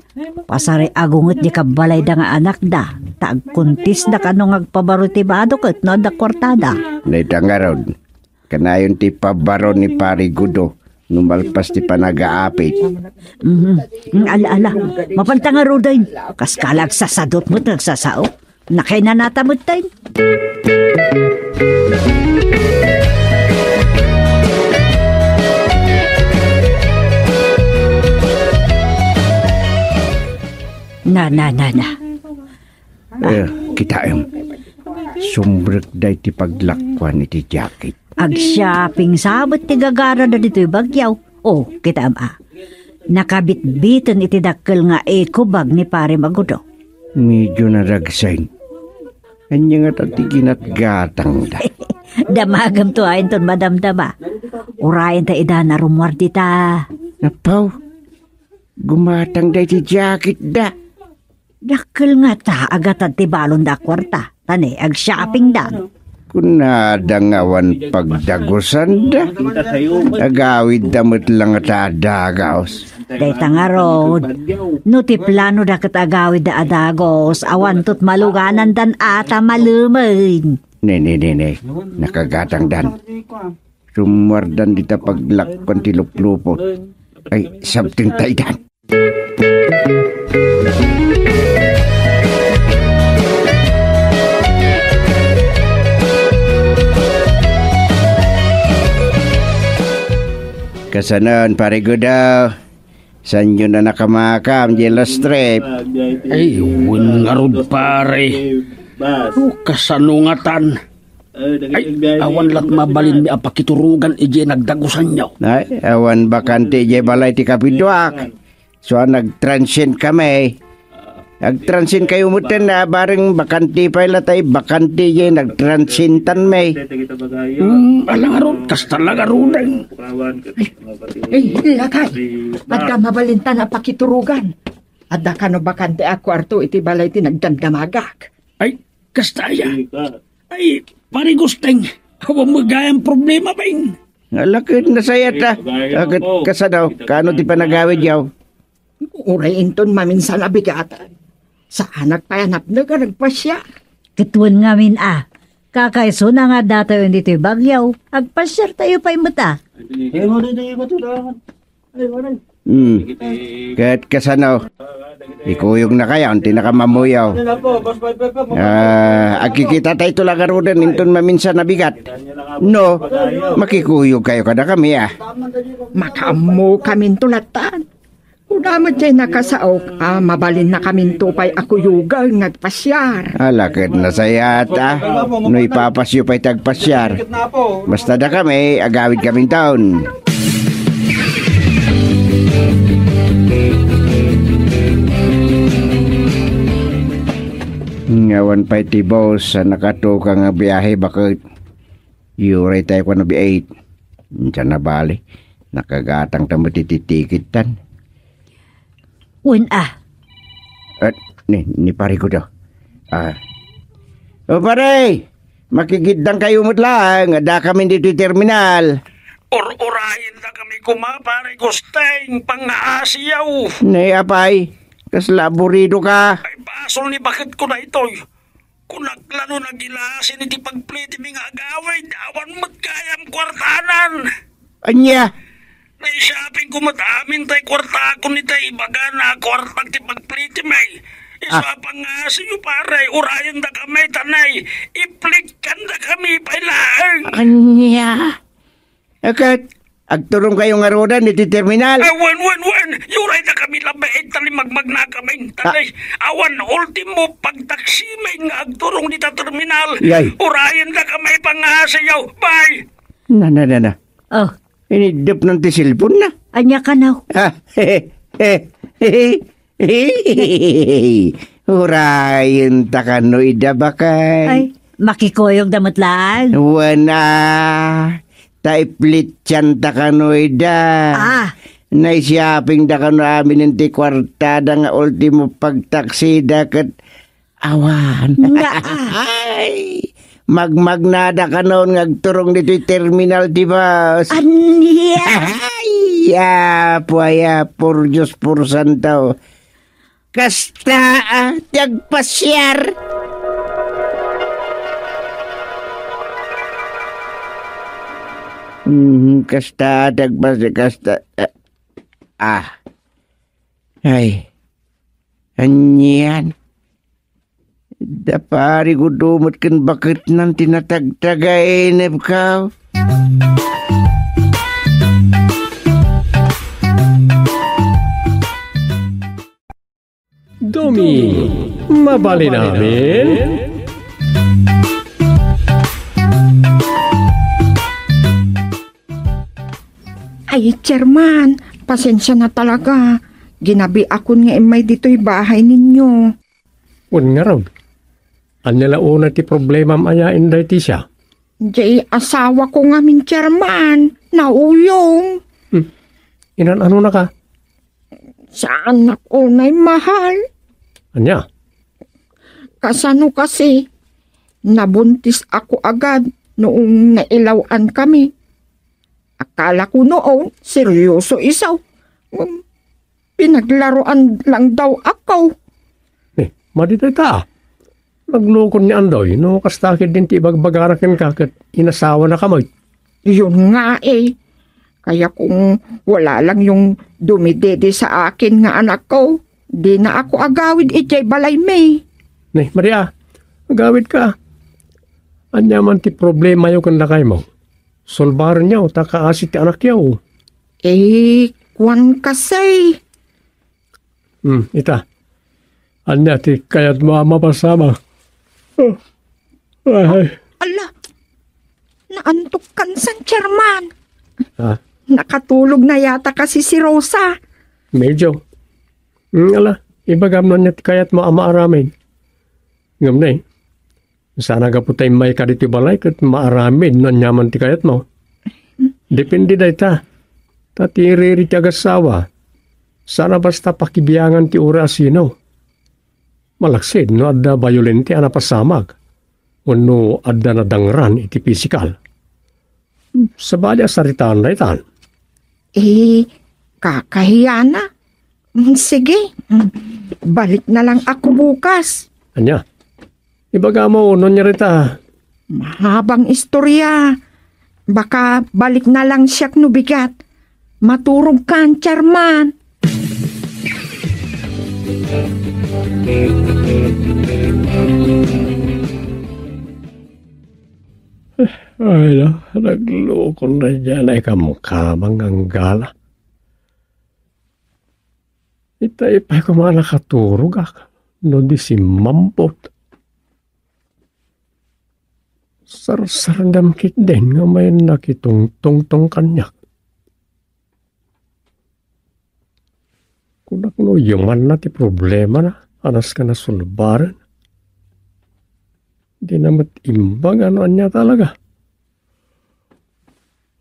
pasariago nget di kabbalayda nga anakda, ta agkuntisda kano nga agpabaro ti bado ket no adda kuartada. Dayta ngarud, kanayon ti pabaro ni Pari Gudo no malpas ti panagaapit. Mhm. Mm, ala, ala. Mapanta ngaruden. Kas kala agsasadot met nga agsasao. Nakainanata met tayo. Na, na, na, na. Eh, kitaem. Sumrek da iti paglakuan iti jacket. Agshopping sabet ti gagarada ditoy Baguio. Oh, kitaem a. Nakabitbiten iti dakkel nga eco bag ni Pare Magudo. Medyo naragsayen. Ania ngata ti ginatgatangda? Damagem to a inton madamdama. Urayen ta idan a rummuar dita. Apaw, gumatangda iti jacketda. Dakkel ngata a gatad ti balonda a kuarta, ta ne, agshoppingdan. Kunada nga awan pagdagusanda. Agawidda met la ngata a dagaus. Dayta ngarud, no ti planoda ket agawidda a dagaus, awanto ti maluganandan a ta malemed. Ne, ne, ne, ne. Nakagatangdan. Rummuardan dita paglakkon ti luplupot. Ay, sabteng ta idan. Kasanon, Pare Gudo? Saanyo a nakamakam, Yellow Strip? Ay, wen ngarud, pare. O, kasano ngatan? Ay, awan lat mabalinmi a pakiturugan idiay nagdagusanyo. Ay, awan bakante idiay balay ti kabiduak. So, a, nagtransient kami. Agtransient kayo metten a bareng bakante pay la tay bakante idiay nagtransientan mi. Hmm, ala ngarud, kasta la ngaruden. Ay, ay, lakay. Adda mabalintan a pakiturugan. Adda kano bakante a kuarto iti balay ti nagdamdamagak. Ay, kasta aya. Ay, Pare Gusteng, awan met gayam problema, bain. Ala ket nasayaat a. Ket kasano, kano ti panagawidyo? Uray inton maminsan a bigat. Saanak pay a napneg a nagpasiar. Ket wen ngamin a, kakaisuna nga addatayo ditoy Baguio, agpasiartayo pay met a. Hmm. Ket kasano? Ikuyogna kayon ti nakamamuyo. Ah, agkikitatayto la ngaruden inton maminsan a bigat. No, makikuyog kayo kadakami a. Makaammokaminto lattan. Kuna met diay nakasaok a mabalinnakaminto pay a kuyogen nga agpasiar. Ala ket nasayaat a, no ipapasyo pay ti agpasiar. Basta dakami, agawidkaminton. Nga awan pay ti bus a nakatukang a biahe baket. Uray tayo kano biit. Insan a bale, nakagatangta met iti tikittan. Wen a. At ni, ni Pare Gudo. Ah. O pare, makikiddang kayo met laeng, addakamin ditoy terminal. Ur-urayendakami koma, Pare Gusteng, pangngaasiyo. Ne, apay, kasla aburido ka. Ay, basol ni baketko daytoy. Kunak la no nagilasin iti pagplitimi nga agawid, awan met gayam kuartanan. Ania? Naishoppingko met amin tay kuartakon itay ibagana a kuartak ti pagplitimi. Isu a pangngaasiyo, pare, urayendakami ta ne, iplikkandakami pay laeng. Ania? Ket, agturong kayo ngaruden iti terminal? Ah, wen, wen, wen! Uraydakami laeng ta limagmagnakamin. Ah. Tanay, awan ultimo pagtaksimin nga agturong dita terminal. Yay. Urayendakami pangngaasiyo. Bye! Na, na, na, na. Oh. Iniddep nan ti cellphone na. Ania kano? Ah, he, he, he, he. Urayenta kano ida, bakay. Ay, makikuyogda met laeng. Wen a, ta iplittianta kano ida. Ah. Naishoppingda kano amin ti kuartada nga ultimo pagtaksida ket awan. Nga, ah. Ay, magmagnada kanon nga agturong ditoy terminal ti bus. Ania? Ay, apo, ay, apo, Dios por santo. Kasta, ah, ti agpasiar. Mhm, kasta, ti agpasiar, kasta, ah, ah. Ay, anian? Da Pare Gudo met ken baketnan ti natagtagainepko. Domi, mabalin amin? Ay, Chairman, pasensia na talaga. Ginabiakon nga immay ditoy bahay ninyo. Wen ngarud, ania la unay ti problemam aya, Inday Tisha? Jay asawako ngamin, Chairman, nauyong. Hmm. Inan-anonaka? Saanak unay mahal. Ania? Kasano kasi, nabuntis ako agad noong nailaw-an kami. Akala ko noon, seryoso iso. Ngem, pinaglaruan lang daw ako. Eh, madi dayta. Naglukon ni Andoy, no kasta ketdin ti ibagbagana kenka ket inasawanaka met. Yun nga eh. Kaya kung wala lang yung dumidede sa akin nga anak ko, di na ako agawid idiay balay mi. Ne, Maria, agawidka. Ania man ti problemayo ken lakaymo? Solbarenyo ta kaasi ti anakyo. Eh, kuan kasi. Hmm, ita. Ania ti kayatmo a mapasamak? Oh, ay. Ala, naantok kansan, Chairman. Ah. Nakatulog na yata kasi si Rosa. Medyo. Hmm, ala, ibagam no ania ti kayatmo a maaramid. Ngem ne, saan a gapu ta immayka ditoy balay ket maaramid no ania man ti kayatmo. Depende dayta. Ta ti riri ti agassawa, saan a basta pakibiangan ti uray a sino. Malaksid no adda bayolente a napasamak wenno adda nadangran iti pisikal. Sabali a saritaan daytan. Eh, kakahiyana. Mm, sige. Mm, balik na lang ako bukas. Ania? Ibagam no ania dayta. Mahabang istorya. Baka balik na lang siak no bigat. Maturog kan, Chairman. Ay, no, naglukon na dyan ay kamkamang anggala. Itay pay koma nakaturogak no di simmambot. Sarsardam ketdin nga mayan nakitungtungtong kaniak. Kunak no yumanna ti problemana, anas ka nasulbaren. Di na met imbag ano ania talaga.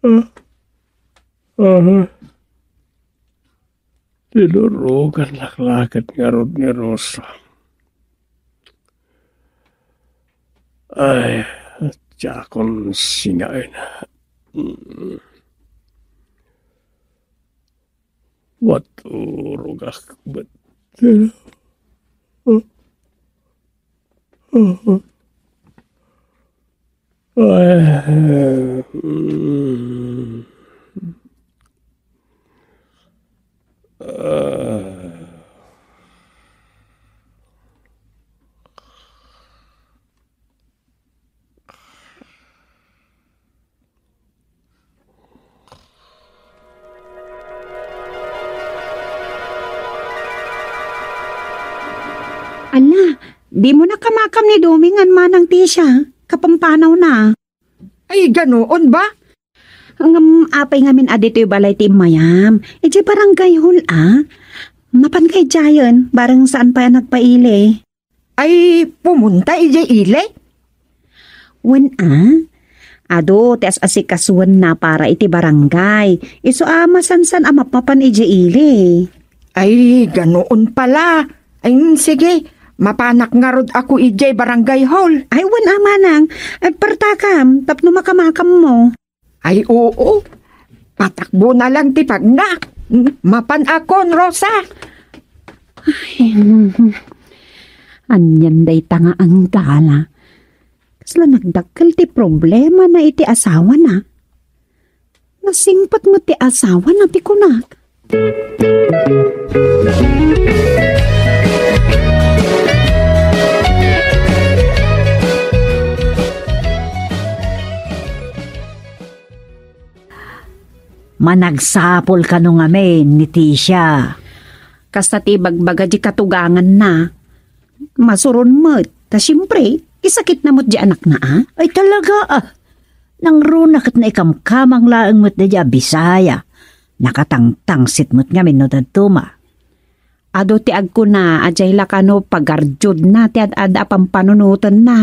Ah, aha. Tinurogan laklaket ngarud ni Rosa. Ay, diakon singaen. Mm. Maturogak met. Ay, mm. Ah. Ala, dimo nakamakam ni Domingan, Manang Tisha, kapampanawna. Ay, ganoon ba? Ngem apay ngamin a ditoy balay ti immayam? Idiay barangay hall, a? Mapanka idiayen, bareng saan pay a nagpaili. Ay, pumunta idiay ili? Wen, a? Adu ti as-asikasuenna para iti barangay. Isu a masansan a mapmapan idiay ili. Ay, ganoon pala. Ay, sige, mapanak ngarud ako idiay barangay hall. Ay, wen a, Manang. Ay, partakam tapno makamakammo. Ay, oo. Patakbona lang ti pagna. Mapan akon, Rosa. Ay, anian dayta nga anggala. Kasla nagdakkel ti problemana iti asawana. Nasingpet met ti asawana ti kunak. Managsapul kano ngamin ni Tisha. Kasta ti ibagbaga di katuganganna. Masuron met, ta siempre, isakitna met di anakna, a? Ay, talaga, a. Nangruna ket naikamkamang laeng met daydi a Bisaya. Nakatangtangsit met ngamin no dadduma. Adu ti agkuna a diay la kano pagardiodna ti ad-adda a pampanunotenna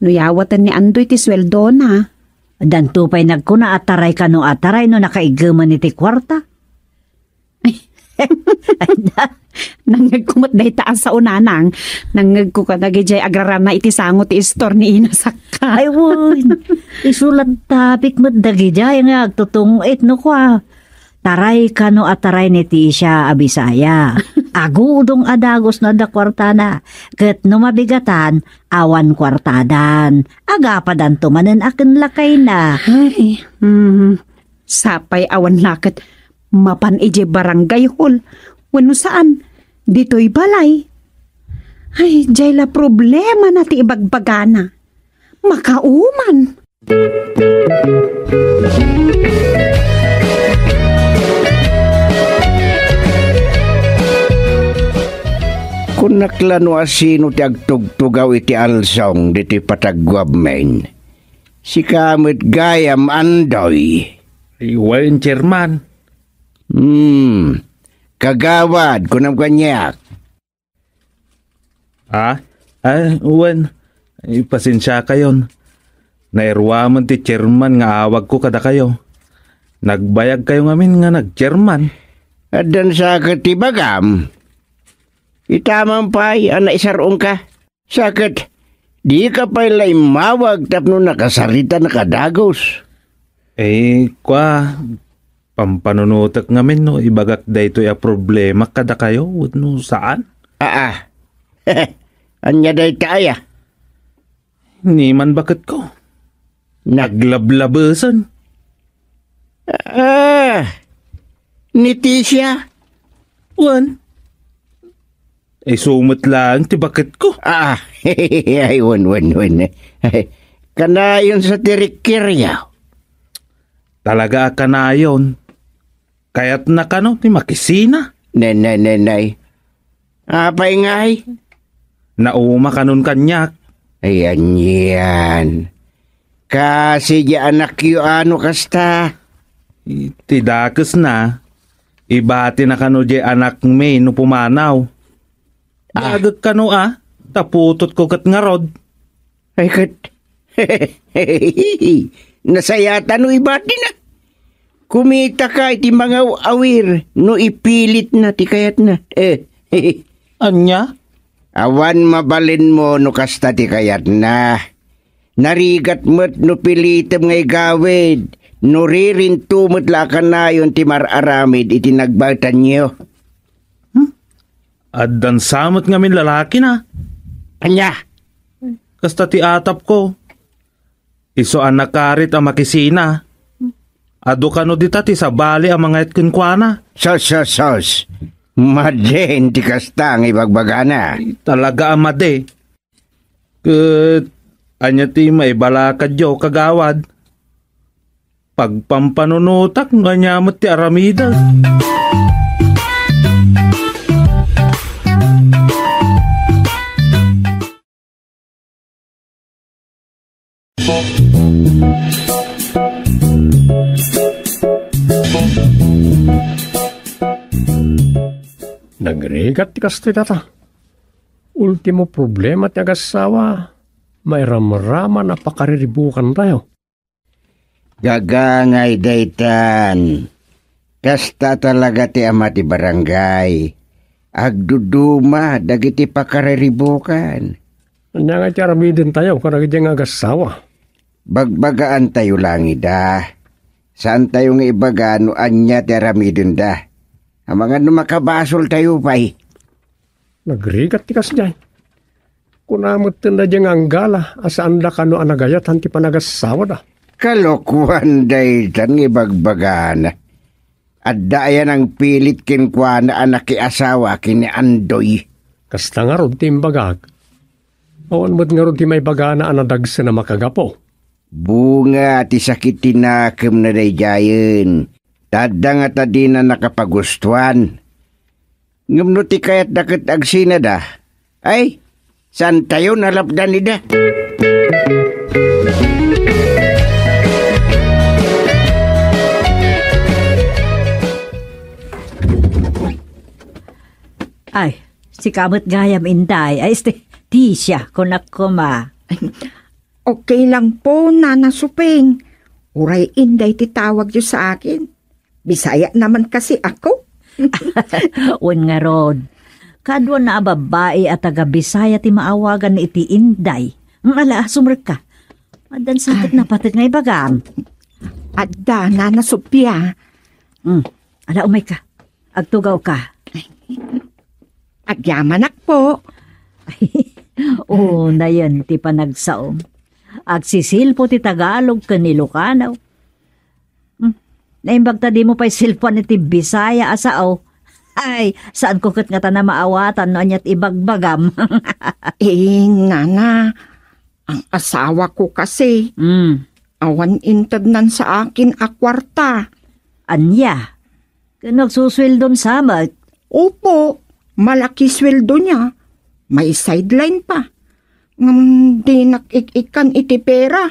no yawaten ni Andoy ti sueldona. Danto pay nagkuna a taray kano a taray no nakaiggeman iti kuarta. Ay, da. Nangngegko met dayta a sao, nanang. Nangngegko kadagijay agrarama iti sango ti istor ni Ina Sakka. Ay, wen. Isu latta pay met dagijay nga agtutungit no kua. Taray kano a taray ni Tisha a Bisaya. Agudong a dagus no adda kuartana. Ket no mabigatan, awan kuartadan. Agapadanto manen a ken lakayna. Ay, hmm. Sapay awan laket mapan idiay barangay hall. Wenno saan, ditoy balay. Ay, diay la problemana ti ibagbagana. Makauman. Kunak la no asino ti agtugtugaw iti alsong ditoy patagguam, men. Sika met gayam, Andoy. Ay, wen, Chairman. Hmm. Kagawad, kunam kaniak. Ah? Ah, wen. Ay, pasensiakayon. Nairuamen ti chairman nga awagko kadakayo. Nagbayagkayo ngamin nga nag-chairman. Addan sa ket ti bagam. Itaman pay a naisar-ongka. Sa ket, dika pay la immawag tapno nakasaritanka a dagus. Eh, kua, pampanunotek ngamin no ibagak daytoy a problema kadakayo wenno saan? Aa. Ania dayta aya? Ni man baketko. Naglablabesen. Ah, ni Tisha? Wen. Isu met laeng ti baketko. Ah, ay, wen, wen, wen. Kanayon sa ti rikkiryo. Talaga a kanayon. Kayatna kano ti makisina? Nenay, nenay. Apay ngay? Nauma kanon kaniak. Ayan, yan. Kasi di anakyo ano kasta? Ti dakesna, ibatina kano di anakmi no pumanaw. Ah. Dagek kano a, taputotko ket ngarud. Ay ket, nasayatan no ibatina. Kumitaka iti mangaw-awir no ipilitna ti kayatna. Eh, ania? Awan mabalinmo no kasta ti kayatna. Narigat met no pilitem nga igawid, no ririnto met la a kanayon ti mar-aramid iti nagbaetanyo. Hmm? Addan sa met ngamin lalakina. Ania? Kasta ti atapko. Isu a nakarit a makisina. Adu kano dita ti sabali a mangayat kenkuana. Sos, sos, sos. Madin ti kasta nga ibagbagana. Talaga a madi. Ket ania ti maibalakadyo, kagawad? Pagpampanunotak no ania met ti aramidek. Nagrigat ti kastoy, tata. Ultimo problema ti agassawa, mairamraman a pakariribukantayo. Gagangay daytan. Kasta talaga ti ama ti barangay. Agduduma dagiti pakariribukan. Ania nga ti aramidentayo kadagiti nga agassawa? Bagbagaantayo lang ida. Saantayo nga ibaga no ania ti aramidenda. Amangan no makabasoltayo pay. Nagrigat ti kasdiay. Kuna metten daydiay nga anggala a saanda kano a nagayatan ti panagassawada. Kalokuan daytan nga ibagbagana. Adda aya nangpilit kenkuana a nakiasawa ken ni Andoy? Kasta ngarud ti imbagak. Awan met ngarud ti maibagana a nadagsen a makagapu. Bunga ti sakit ti nakemna daydiayen. Ta adda ngata dina nakapagustuan. Ngem no ti kayatda ket agsinada, ay, saantayo a lapdan ida. Ay, sika met gayam, Inday. Ay, este, Tisha, kunak koma. Okay lang po, Nana Suping. Uray Inday ti tawagyo sa akin. Bisaya naman kasi ako. Wen ngarud, kaduana a babbai a taga-Bisaya ti maawagan iti Inday. Ala, sumrekka. Addan sa ket napateg nga ibagam. Adda, Nana Sofia. Hmm. Ala, umayka. Agtugawka. Agyamanak po. Oo, nayen ti panagsaom. Agsisilpo ti Tagalog ken Ilocano. Hmm. Naimbag ta dimo pay silpuan iti Bisaya a sao. Ay, saanko ket ngata a maawatan no ania ti ibagbagam. Eh, nana, ang asawa ko kasi, Hmm. awan intednan sa akin a kwarta. Ania? Ken agsusueldon sa met? Opo, malaki sueldo niya. May sideline pa. Ngem dinak ik-ikkan iti pera.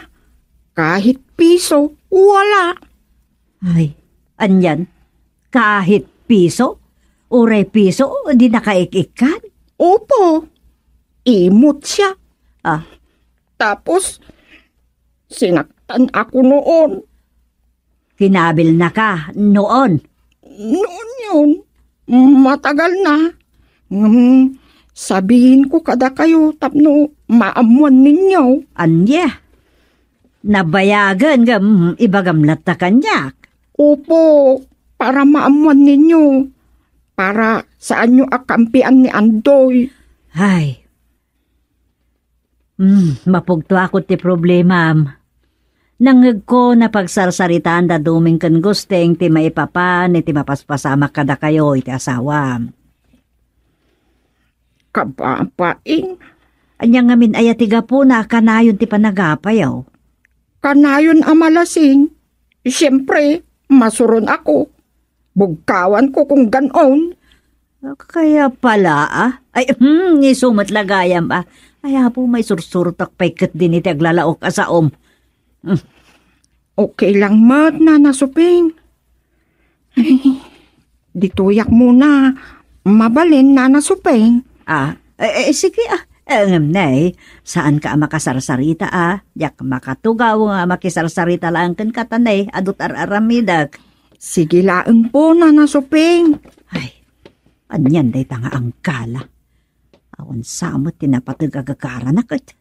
Kahit piso, wala. Ay, anian? Kahit piso? Uray piso, dinaka ik-ikkan? Opo. Imot siya. Ah. Tapos, sinaktan ako noon. Kinabilnaka noon? Noon yun. Matagal na. Ngem, sabihin ko kadakayo tapno maammuan ninyo. Ania? Nabayagen ngem ibagam latta kaniak. Opo, para maammuan ninyo. Para saanyo a kampian ni Andoy. Ay, Hmm, mapugtoakon ti problemam. Nangngegko napagsarsaritaan da Doming ken Gusteng ti maipapan iti mapaspasamak kadakayo iti asawam. Kababain. Ania ngamin aya ti gapuna a kanayon ti panagapayo? Kanayon a malasing. Siempre, masuron ako. Bugkawan ko kung gan-on. Kaya pala, ah. Ay, hmm, isu met la gayam, ah. Ay, apo, maisursurotak pay ketdin iti aglalaok a saom. Hmm. Okay lang met, Nana Suping. Ay, ditoyak muna. Mabalin, Nana Suping. Ah, eh, eh, sige, ah. Eh, ngem, nay, saanka a makasarsarita, ah. Diak makatugaw nga makisarsarita laeng kenka, ta nay, adu ti ar-aramidek. Sige laeng po, Nana Suping. Ay, anian dayta nga angkala? Awan sa met ti napateg a gagaranak ket.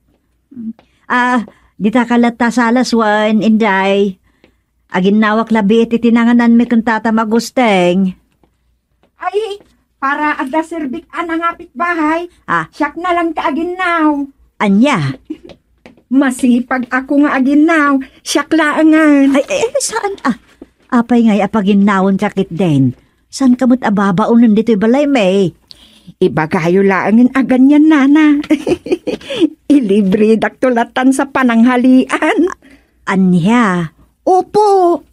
Ah, ditaka latta sala wen, Inday. Aginnawak labi iti tinangananmi ken Tata Magusteng. Ay, para adda serbik a nangapit bahay, Ah. siak na lang ti aginnaw. Ania? Masipag ako nga aginnaw, siak laengen. Ay, eh, saan? Ah, apay ngay a paginnawen ka ketdin? Saan ka met a babaonen ditoy balay, May? Ibagayo laengen a ganian, Nana. Ilibridakto latan sa pananghalian. Ania? Opo.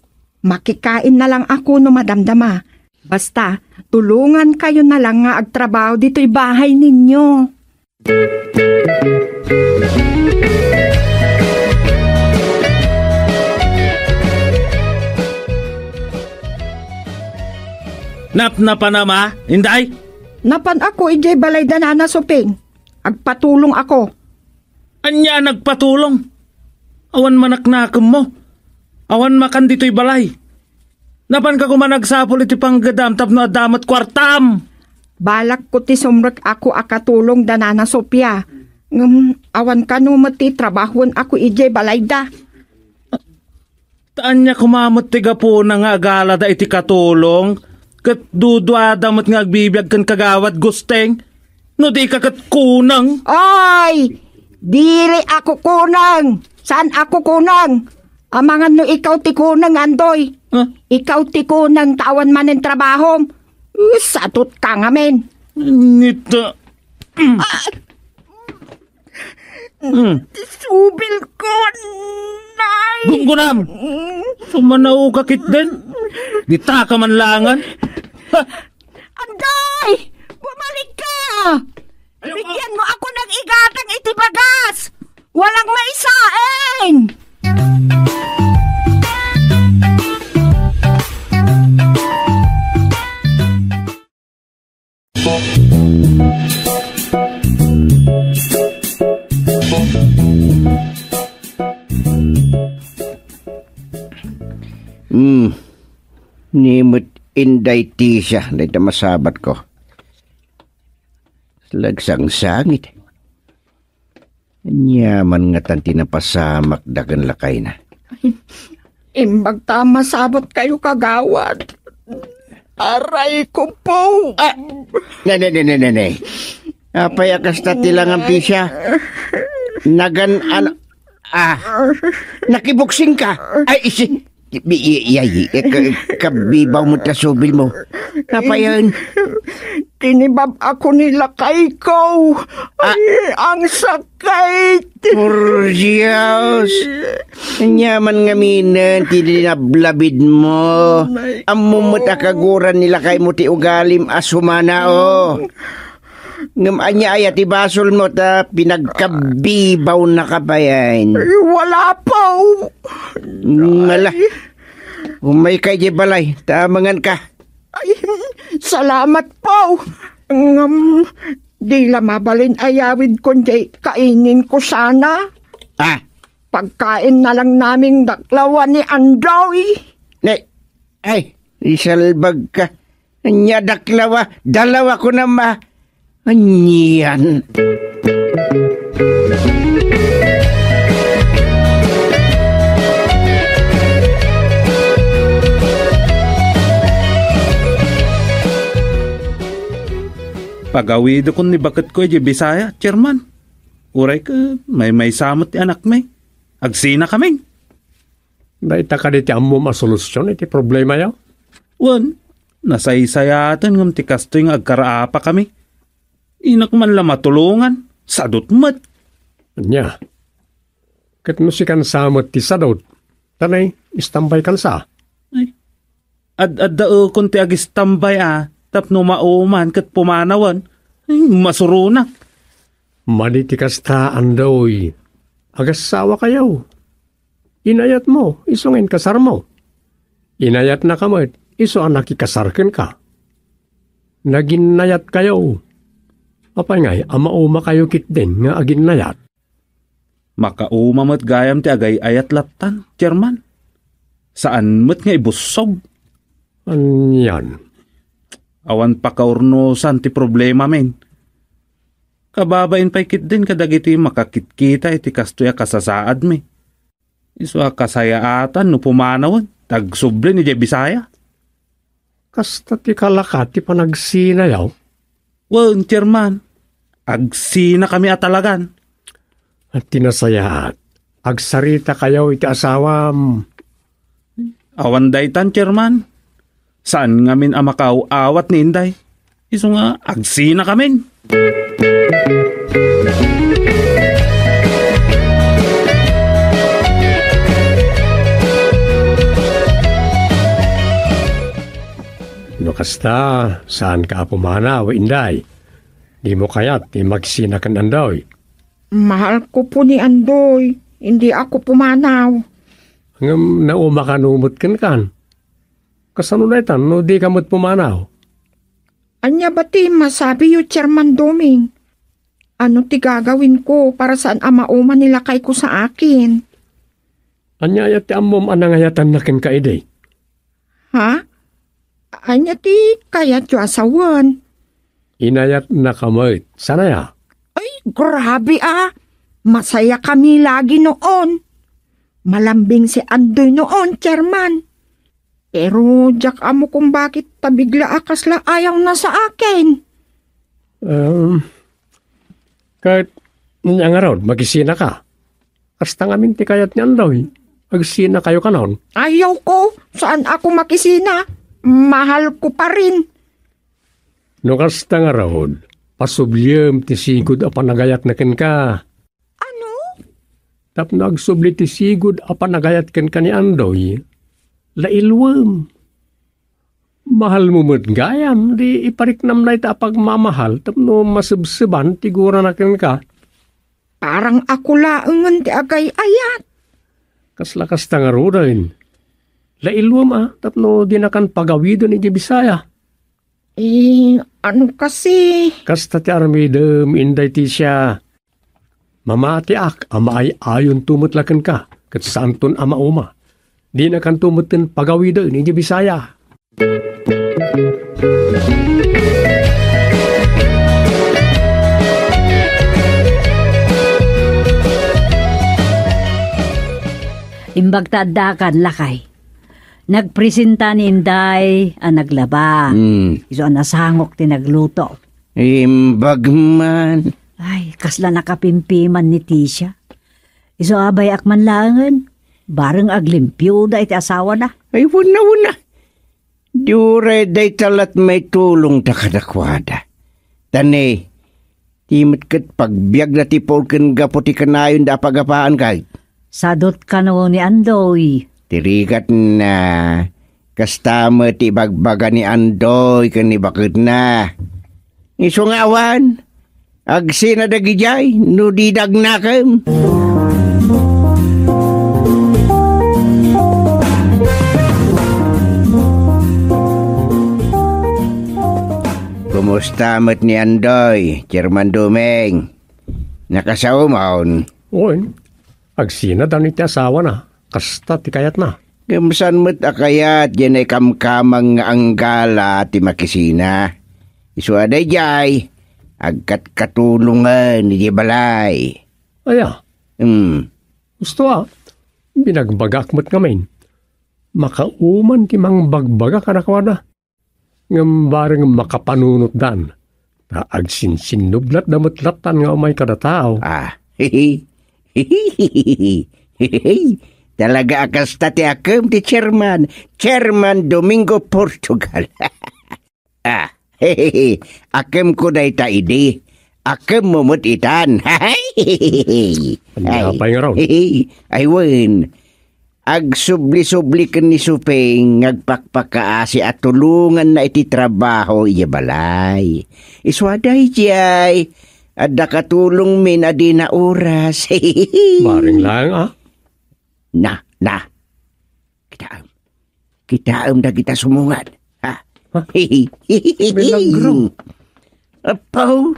Makikain na lang ako no madamdama. Basta, tulungan kayo na lang nga agtrabaho ditoy bahay ninyo. Napnapanam a, Inday? Napan ako idiay balay da Nana Suping. Agpatulong ako. Ania a nagpatulong? Awan manaknakemmo. Awan makan ditoy balay. Napanka koma nagsapul iti panggedam tapno adda met kuartam. Balak ko ti sumrek ako a katulong da Nana Sofia. Ngem awan kano met ti trabahoen ako idiay balayda. Ta ania koma met ti gapuna nga agalada iti katulong, ket duduada met nga agbibiag ken Kagawad Gusteng, no di ka ket kuneng? Ay! Diri ako kuneng! Saan ako kuneng? Amangan no ikaw ti kuneng, Andoy. Huh? Ikaw ti kuneng ta awan manen trabahom. Satot ka ngamin. Nita. Ah! Hmm. Subil ko, nay. Gunggunam! Sumanao ka ketdin. Dita ka manlangan. Ha? Anday! Bumalik ka! Ayaw ka! Bigyan mo ako ng igatang iti bagas! Walang maisaing! Hmm. Ni met Inday Tisha, dayta masabatko. Lagsangsangit. Ania man ngatan ti napasamakda ken lakayna? Imbag ta masabatkayo, kagawad. Aray ko po! Ah! Ne, ne, ne, ne, ne, ne. Apay a kasta ti langam, Tisha? Nagan-, ano? Ah, nakiboksingka? Ay, isi, bi-, i-, i-, ay, eh, ka-, kabibaw mo ta subil mo. Apay yan? Kinibab ako ni lakayko. Ah. Ay, ang sakit. Por Dios. Ania man ngamin ti linablabid mo. Ammom met a kaguran ni lakaymo ti ugalim a sumana, oh. Ngem ania aya ti basolmo ta pinagkabibawna ka payen? Ay, wala po. Ngala. Umayka idiay balay, ta manganka. Ay, salamat po. Ngem, di la mabalin a yawidkon diay kainenko sana. Ah. Pagkain na lang naming daklawa ni Andoy. Ne, ay, isalbagka. Ania daklawa, dalawa ko na ma-, anian. Pagawidekon ni baketko idiay Bisaya, Chairman. Uray ket maymaysa met ti anakmi. Agsinakamin. Dayta kadi ti ammom a solusion iti problemayo? Wen, nasaysayaten ngem ti kastoy nga agkaraapakami. Dinak man la matulongan, sadot met. Ania? Ket no sikan sa met ti sadot, tanay, istambaykansa. Ay, ad-addaekon ti agistambay a tapno mauman ket pumanawen. Ay, masuronak. Madi ti kasta, Andoy. Agassawakayo. Inayatmo, isu nga inkasarmo. Inayatnaka met, isu a nakikasar kenka. Naginnayatkayo. Apay ngay a maumakayo ketdin nga aginnayat? Makauma met gayam ti agay-ayat lattan, Chairman. Saan met nga ibussog. Anian? Awan pakaurnosan ti problemamin. Kababain pay ketdin kadagiti makakitkita iti kastoy a kasasaadmi. Isu a kasayaatan no pumanawen, ta agsublin idiay Bisaya. Kasta ti kalakat ti panagsinayo? Wen, Chairman. Agsinakami a talagan. Ti nasayaat, agsaritakayo iti asawam. Awan daytan, Chairman. Saan ngamin a makaaw-awat ni Inday. Isu nga agsinakamin. No kasta, saanka a pumanaw, Inday. Dimo kayat ti magsina ken Andoy? Mahalko po ni Andoy. Indiak pumanaw. Ngem nauma kano met kenkan? Kasano daytan no dika met pumanaw? Ania ba ti masabiyo, Chairman Doming? Ano ti gagawinko para saan a mauma ni lakayko sa akin? Ania aya ti ammom a nangayatanna kenka idi? Ha? Ania ti kayatyo a sawen? Inayatnaka met, saan aya? Ay, grabe a! Masayakami lagi noon. Malambing si Andoy noon, Chairman. Pero diak ammo kung bakit ta bigla a kasla ayawna sa akin. Um, ket ania ngarud, magisina ka? Kasta ngamin ti kayat ni Andoy. Agsinakayo kanon? Ayawko, saan ako makisina. Mahalko pa rin. No kasta ngarud, pasubliem ti sigud a panagayatna kenka. Ano? Tapno agsubli ti sigud a panagayat kenka ni Andoy, lailuem. Mahalmo met gayam, di ipariknam dayta a pagmamahal tapno masebseban ti gurana kenka. Parang ako laengen ti agay-ayat. Kasla kasta ngaruden. Lailuem a, tapno dinakan pagawiden iti Bisaya. Eh, ano kasi? Kasta ti armidem, Inday Tisha. Mamatiak a maay-ayonto met la kenka, ket saanton a mauma. dinakanto metten pagawiden iti Bisaya. Imbag ta addakan, lakay. Nagpresenta ni Inday a naglaba. Hmm. Isu a nasangok ti nagluto. Imbag man. Ay, kasla nakapimpiman ni Tisha. Isu a bayak man laengen. Bareng aglimpioda iti asawana. Ay, wena, wena. Di uray dayta lat maitulongda kadakuada. Ta ne, ti met ket pagbiagda ti pulken gapu ti kanayonda a pagapaan kay. Sadot kano ni Andoy. Ti rigatna, kasta met ti ibagbaga ni Andoy ken ni baketna. Isu nga awan, agsina dagidiay no dida agnakem. Kumusta met ni Andoy, Chairman Dumeng? Nakasaomon? Wen, agsina dan iti asawana. Kasta ti kayatna. Ngem saan met a kayat diay naikamkamang nga anggala ti makisina. Isu a daydiay, agkatkatulongen idiay balay. Aya? Hmm. Gusto a, binagbagak met ngamin. Makauman ti mangbagbaga kadakuada. Ngem bareng makapanunotdan, ta agsinsinnublatda met lattan nga umay kada tao. Ah. Talaga a kasta ti akem ti Chairman, Chairman Domingo Portugal. Ah, akemko dayta idi. Akemmo met itan. Ania pay ngarud? Ay, wen. Agsubli-subli ken ni Suping nga agpakpakaasi a tulonganna iti trabaho idiay balay. Isu a daydiay, adda katulongmin a dina oras. Bareng laeng, a? Na, na. Kitaem. Kitaem dagita sumungad. Ha? Ha? Milagro. Apo.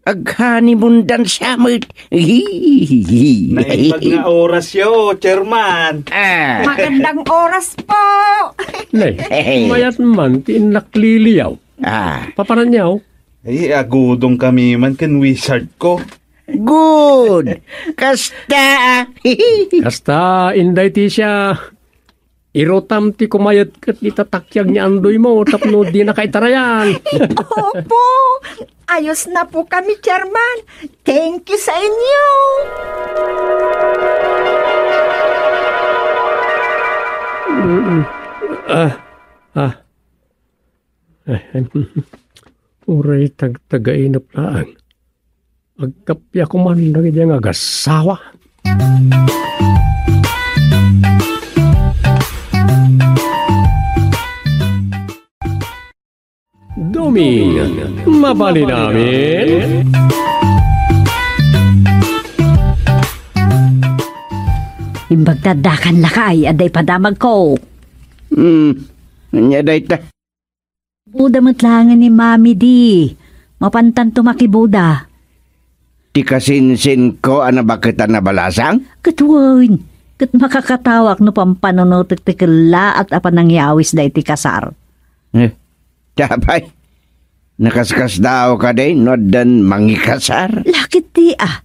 Aghanimundan sa met. Naimbag nga orasyo, Chairman. Ah. Magandang oras po. Nay, mayat man ti innak Liliaw. Ah. Papananyaw? Ay, agudong kami man ken wizard ko. Good. Kasta, ah. Kasta, Inday Tisha. Irutam ti kumayat ket ita takyag ni Andoymo tapno dinaka itarayan. Opo, ayos na po kami, Chairman. Thank you sa inyo. Mm. Ah, ah. Eh, uray tagtagainep laeng. Agkappia koman dagiti nga agasawa. Duming, mabalin amin. Imbag ta addakan lakay, adda ipadamagko. Hmm, ania dayta? Buda met laengen ni Mami di. Mapantanto makibuda. Ti kasinsinko a nabaketan a balasang? Ket wen, ket makakatawak no pampanunotek ti kellaat a panangyawisda iti kasar. Eh, apay, nakaskasdaaw kadi no addan mangikasar? Lakit ti, ah.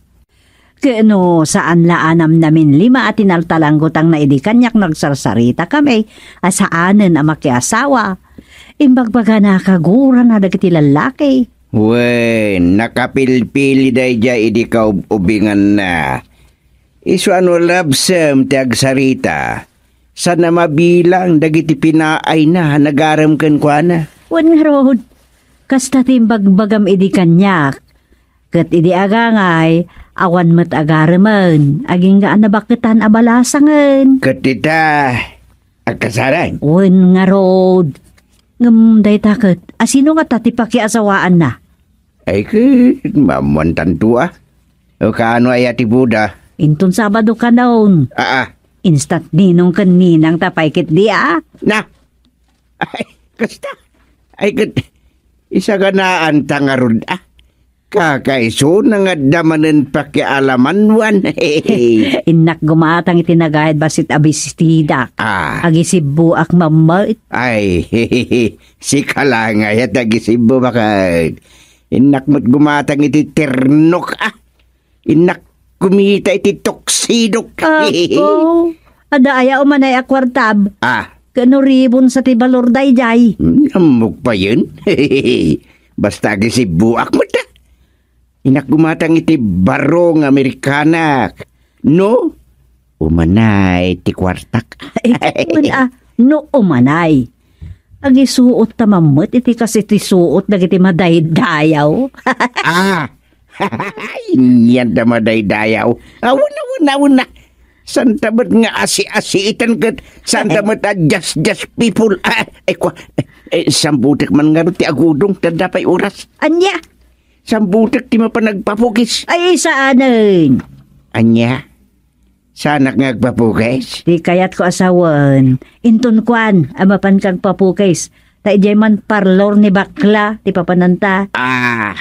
Ket no saan la a namnamin lima a tinaltalanggutangna idi kaniak no agsarsarita kami a saanen a makiasawa, imbagbagana a kagurana dagiti lallaki. Wen, nakapilpili daydiay idi kaub-ubinganna. Isu a no labsem ti agsarita, saan a mabilang dagiti pinaayna a nagarem kenkuana. Wen ngarud, kasta ti imbagbagam idi kaniak. Ket idi agangay, awan met agaremen, agingga a nabaketan a balasangen. Ket ita, agkasaran? Wen ngarud. Ngem dayta ket, asino ngata ti pakiasawaanna? Ay ket, maammoantanto a. O kaano aya ti buda? Inton Sabado kanon. Aa. Instant ninong ken ninang ta pay ketdi a. Na, Ay, kasta. Ay, ket, isaganaanta ngarud, ah. Kakaisuna nga adda manen pakialamanwan. Innak gumatang iti nagayad bassit a bestidak. Ah. Agisibbuak mammet. Ay, sika la nga aya ti agisibbu, baket. Innak met gumatang iti ternok, ah. Innak kumita iti tuksidok. Apo, adda aya umanay a kuartab? Ah. Ken no ribon sa ti balor daydiay? Hmm, ammok payen. Basta agisibbuak met, ah. Innak gumatang iti baro nga Amerikanak. No? Umanay ti kuartak. Ay, wen, ah, no umanay. Agisuot ta mammet iti kas iti suot dagiti madaydayaw. Ah! Ania da madaydayaw. Awan, awan, awan na. Santa met nga asi-asiitan ket santa met a just, just people. Ah, ay, kwa, eh, eh, sambutek man ngarud ti agudong, tanda pay oras. Ania? Sambutek ti mapan agpapukis. Ay, saanen. Ania? Saanak nga agpapukis? Ti kayatko a sawen, inton kuan, a mapan kagpapukis. Ta idiay man parlor ni bakla, ti papananta. Ah.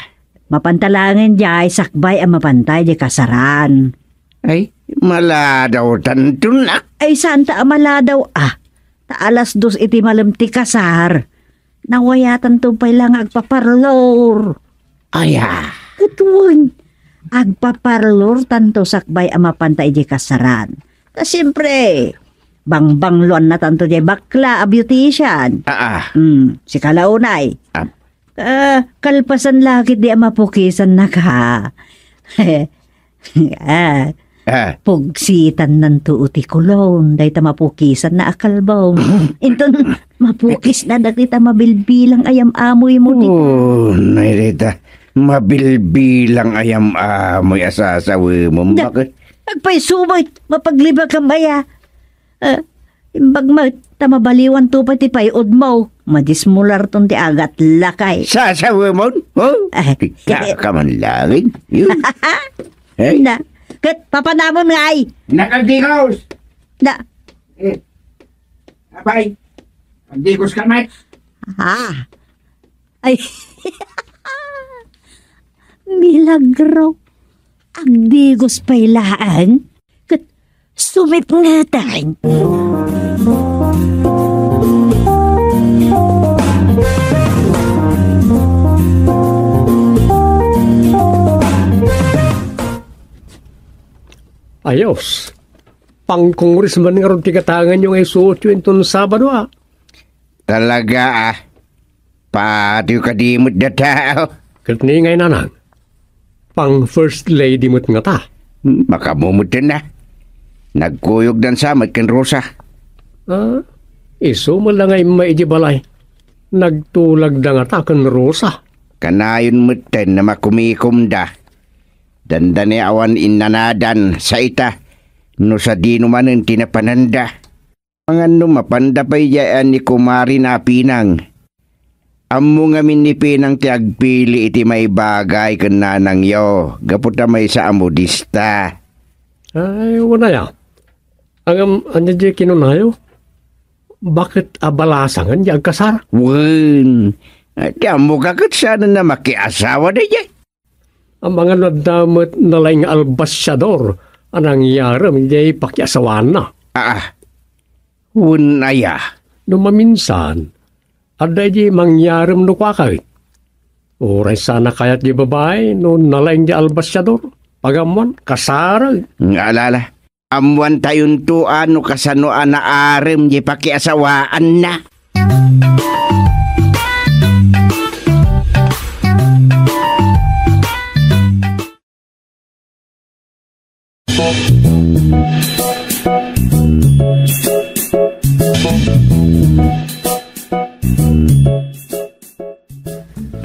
Mapanta laengen diay sakbay a mapanta idiay kasaran. Ay, maladaw tanton, ah. Ay, santa a maladaw, ah. Ta alas dos iti malem ti kasar. Nawayatanto pay la nga agpaparlor. Aya. Ket wen, agpaparlor tanto sakbay a mapanta idiay kasaran. Ta siempre, bangbangloanna tanto diay bakla a beautician. Ah, ah. Hmm, sika la unay. Ah. Ah, kalpasan la ketdi a mapukisannak, ha. Ah. Ah. Pugsitannanto ti cologne, dayta mapukisanna a kalbong. Inton mapukisna dagita mabilbilang a yam-amoymo dita. Oh, nay dayta. Mabilbilang a yam-amoy a sasawemon. Da-, baket? Agpayso met, mapaglibakam aya. Ah, imbag met, ta mabaliwanto pay ti pay-odmo. Madismolarton ti agat lakay. Sasawemon? Oh? Ay. Kaka man langin. Yun. Ay. Na, ket papanamon nga ay. Nakagdigos! Na. Eh. Apay. Agdigos ka, Mike. Ah. Ay. Milagro. Agdigos pay laeng. Ket sumipngetan. Ayos. Pangkongres man ngarud ti gatanganyo nga isuotyo inton Sabado, a. Talaga, a. Patio kadi met data. Ket ni ngay nanang, pang first lady met ngata. Makamumetten na. Nagkuyogdan sa met ken Rosa. Ah, isu met la nga imma iti balay. Nagtulagda ngata ken Rosa. Kanayon metten a makumikomda. Dandani awan innanadan sa ita no sadino manen ti napananda. Amangan no mapanda pay diay a ni Kumari Napinang. Ammo ngamin ni Pinang ti agpili iti maibagay ken nanangyo, gapu ta maysa a modista. Ay, wen aya. Ngem, ania diay kinunayo? Baket a balasangen diay agkasar? Wen. Ti ammoka ket saan a makiasawa daydiay. Amangan no adda met nalaing nga albasiador a nangyarem idiay pakiasawaanna. Aa, wen aya? No maminsan, adda idiay mangyarem no kuaka. Uray saan a kayat diay babai no nalaing diay albasiador, pagammoan, kasarag. Nga alala. Ammoantayonto a no kasano a naarem diay pakiasawaanna.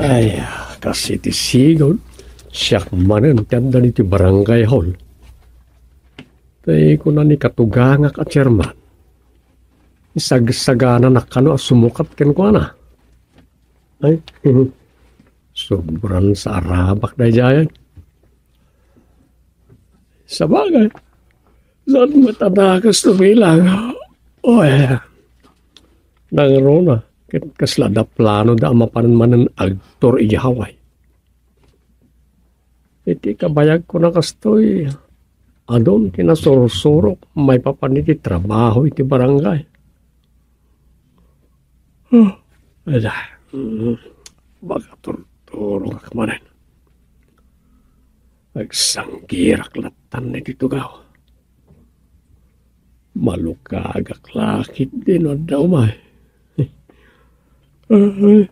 Ay, kas iti sigud, siak manen ti adda ditoy barangay hall. Tay kuna ni katugangak a chairman, isagsagananak kano a sumukat kenkuana. Ay, sobran sa arabak daydiay. Sabagay, saan met a dakes to bilang. Oy, nangruna, ket kasla adda plano da a mapan manen agtur idiay Hawaii. Iti kabayagko a kastoy, adun ti nasursurok maipapan iti trabaho iti barangay. Huh, ala, mm, makaturturogak manen. Agsanggirak lattan iti tugaw. Malukagak la ketdi no adda umay. Ay,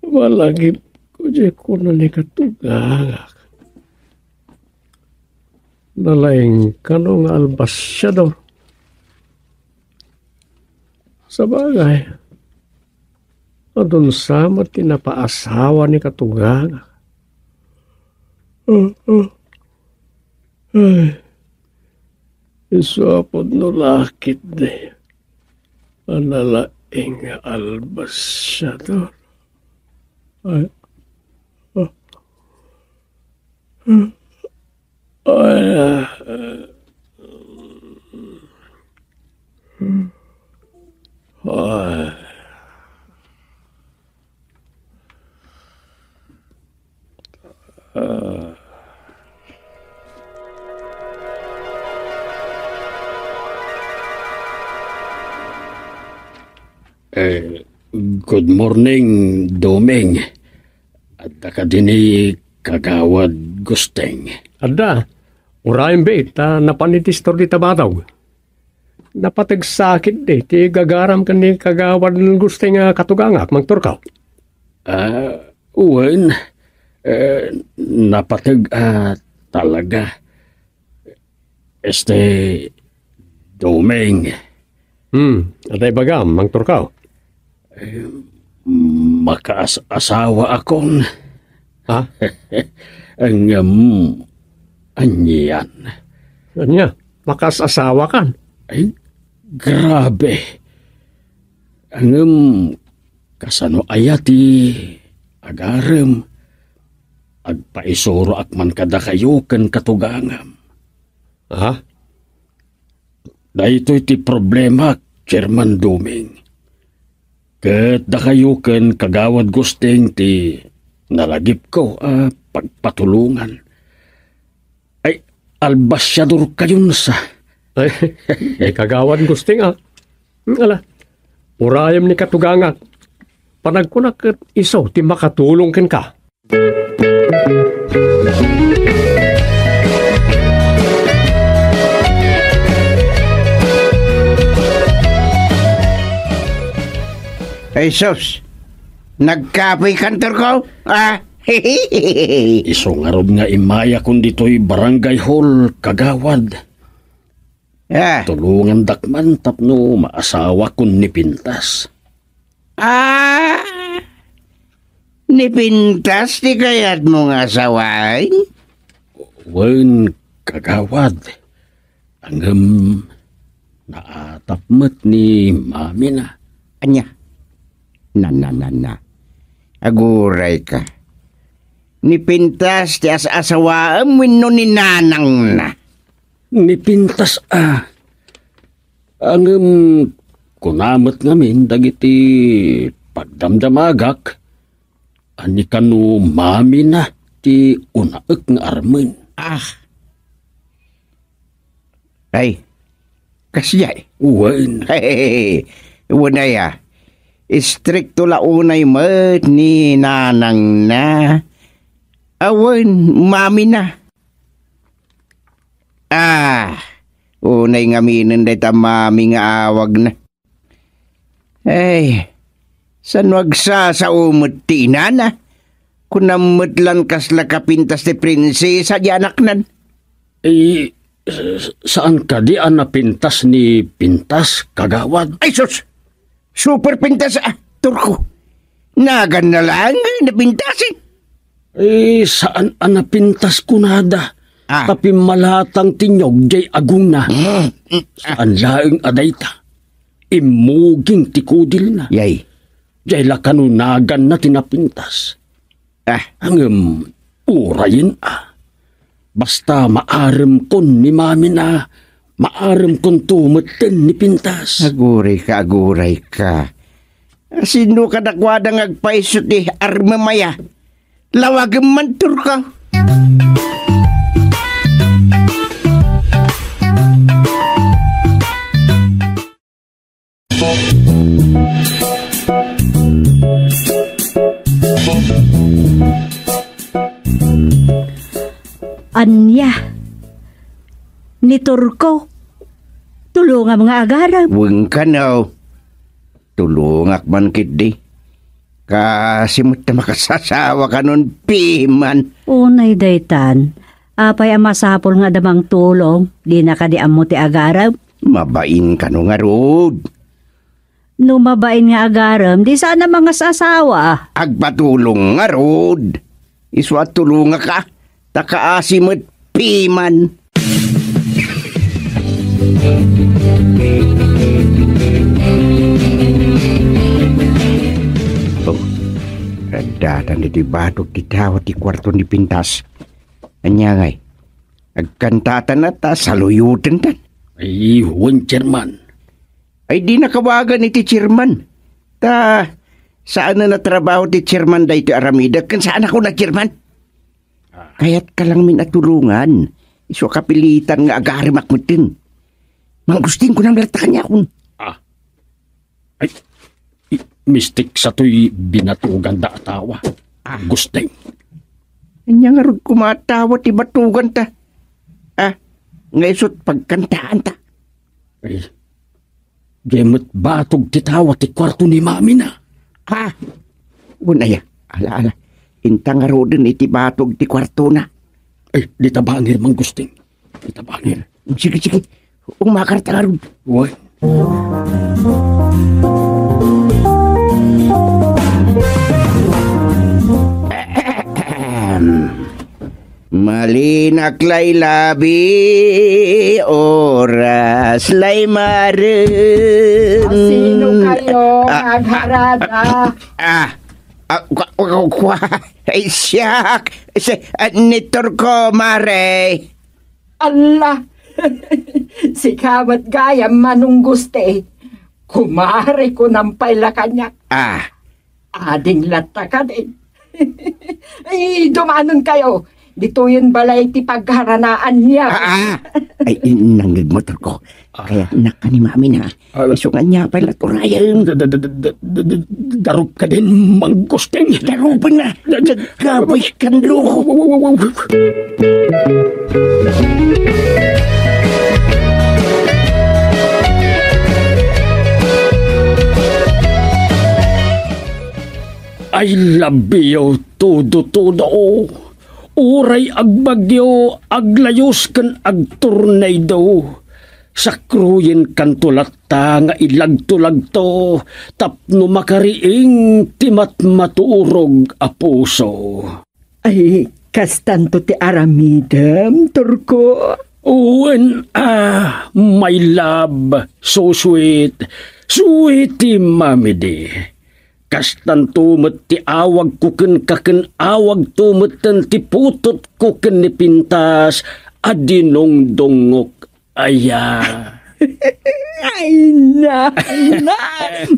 malagipko diay kuna ni katugangak. Nalaing kano nga albasiador. Sabagay, adun sa met ti napaasawa ni katugangak. Ah, ah. Ay, isu a pudno la ketdi a nalaing nga albasiador. Ay, ah, ah, ay, ah, ah. Ay. Ah. Eh, good morning, Doming. Adda kadi ni Kagawad Gusting? Adda. Urayem biit ta napan iti istor dita batog. Napateg sa ketdi ti gagaram ken ni Kagawad Gusting a katugangak, Mang Turkaw. Ah, wen, eh, napateg a talaga. Este, Doming. Hmm, adda ibagam, Mang Turkaw? Eh, makaas-asawaakon. Ha? Ngem, anian? Ania? Makaas-asawakan? Ay, grabe. Ngem, kasano aya ti agarem? Agpaisuroak man kadakayo ken katugangam. Ha? Daytoy ti problemak, Chairman Doming. Ket dakayo ken Kagawad Gusting ti nalagipko a pagpatulongan. Ay, albasiadorkayon sa. Ay, ay, Kagawad Gusting, ah. Hmm, ala, urayem ni katugangak. Panagkunak ket isu ti makatulong kenka. Ay, sus! Nagkapoy kantor ko? Ah? Isu ngarud nga immayakon ditoy barangay hall, kagawad. Ah. Tulongandak man tapno maasawakon ni Pintas. Ah, ni Pintas ti kayatmo nga asawaen? Wen, kagawad. Ngem, naatap met ni mamina. Ania? Na, na, na, na. Aguray ka. Ni Pintas ti as-asawaem wenno ni nanangna? Ni Pintas a. Ngem kuna met ngamin dagiti pagdamdamagak a ni kano mamina ti unaek nga armen. Ah. Ay, kasdiay? Wen. Wen aya, istrikto la unay met ni nanangna. Awen, mamina. Ah, unay ngaminen dayta mami nga awagna. Ay, saan no agsasao met ti inana? Kunam met lan kasla kapintas ti prinsesa di anaknan. Eh, s-, saan kadi a napintas ni Pintas, kagawad? Ay, sus! Super pintas, ah, Turko. Naganna laeng nga napintasen. Eh, saan a napintas kunada? Ah. Ta pimmalatang ti niyog jay agongna. Mm, mm, ah. Saan laeng a dayta. Immuging ti kudilna. Yay. Jay la kano naganna ti napintas. Ah. Ngem, urayen a. Basta maaremkon ni mamina, maaremkonto metten ni Pintas. Aguray ka, aguray ka. Sino kadakuada nga agpayso ti armem aya? Lawagem man, Turko. Ania? Ni Turko, tulongam nga agarem. Wen kano. Tulongak man ketdi. Kaasi met ta makasasawa kanon piman. Unay daytan. Apay a masapul nga adda mangtulong? Dina kadi ammo ti agarem? Mabain kano ngarud. No mabain nga agarem, di saan a mangasasawa. Agpatulong ngarud. Isu a tulongaka, ta kaasi met piman. Oh, raddatan ditoy batog ti tawa ti kuarto ni Pintas. Ania ngay? Agkantatan ta, saluyotenta. Ay, wen, Chairman. Ay, di nakawagan iti chairman. Ta, saan a natrabaho ti chairman daytoy aramidek, ken saan a kuna chairman? Ah. Kayat ka lang min a tulongan. Isu a kapilitan nga agaremak metten. Manggusting, kunam latta kaniakon. Ah. Ay, i-, mistik satoy binatoganda a tawa. Ah. Gusting. Ania ngarud koma a tawa ti batoganta? Ah, nga isut pagkantaanta. Ay, diay met batog ti tawa ti kuarto ni mamina. Ah, wen aya, ala, ala. Inta ngaruden iti batog ti kuartona. Ay, dita bangir, Manggusting. Dita bangir. Sige, sige. Umakar ta ngarud. Uy. Malinak lay labi, oras lay mareng. Asino kayo, ah, agharada? Ah, ah, kwa, kwa, kwa, ay, siak. Si, ah, ni Turko, mare. Alla! Sika met gayam, Manong Guste. Kumare ko nampay la kaniak. Ah. Ading latta kadi. Ay, dumanon kayo. Ditoyen balay ti pagharanaanyo. Ah, ah. Ay, nangngegmo, Turko. Ah. Kaya naka ni Mami na. Ala. Isu nga ania pay la turayen. Da-, da-, da-, da-, da-, da-, darup ka din, Manggusting. Darupen na. Da-, da-, Gabay kan loko. Ay, labiyo, todo-todo. Uray agbagyo, aglayus ken agtornado. Sakruyenkanto latta nga ilagto-lagto tapno makariing ti matmaturog a puso. Ay, kastanto ti aramidem, Turko? Wen, ah, my love, so sweet, sweet ti Mami di. Kastanto met ti awagko kenka ken awagto metten ti putotko ken ni Pintas a dinungdungngok aya. Ay na, ay na,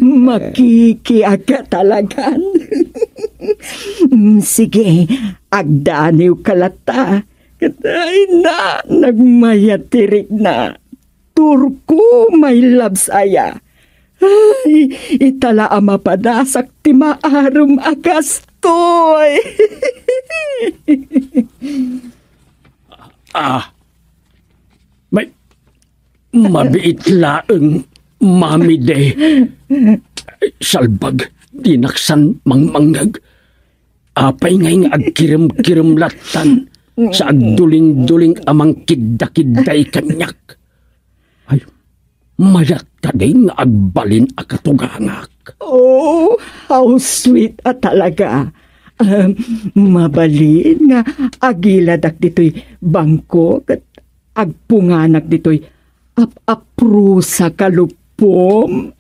makikiaka talagan. Mm, sige, agdaniw ka latta. Ket ay na, nagmayat ti rikna. Turko, my loves aya. Ay, itala a mapadasak ti maarem a kastoy. Ah, may, mabiit laeng, Mami de. Salbag, dinaksan mangmangngeg. Apay ngay nga agkirem-kirem lattan sa agduling-duling a mangkiddakidday kaniak? Ay, mayat kadi nga agbalin a katugangak? Oh, how sweet a talaga. Ah, mabalin nga agiladak ditoy bangko ket agpunganak ditoy ap-aprusa ka lupom.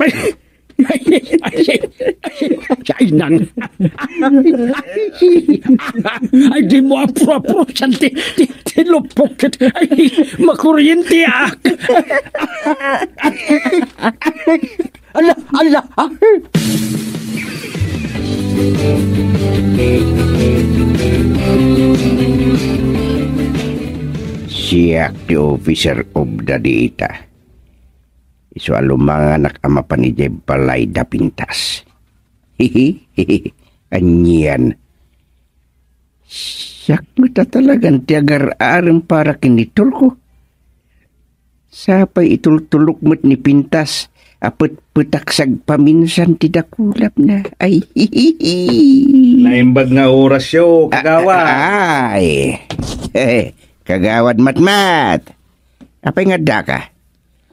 Ay, ay, ay, ay, ay, nan. Ay, di mo apro-aprosan ti, ti, ti lupok. Ay, makuryente ak. Ala, ala, ah. Siak ti officer of the day ita. Isu a lumanganak a mapan idiay balay da Pintas. Anian? Siak met a talagan ti agar-arem para ken ni Turko. Sapay itultulok met ni Pintas a petpetak sagpaminsan ti dakulapna. Ay, Naimbag nga orasyo, kagawad. Ay, kagawad Matmat. Apay nga addaka?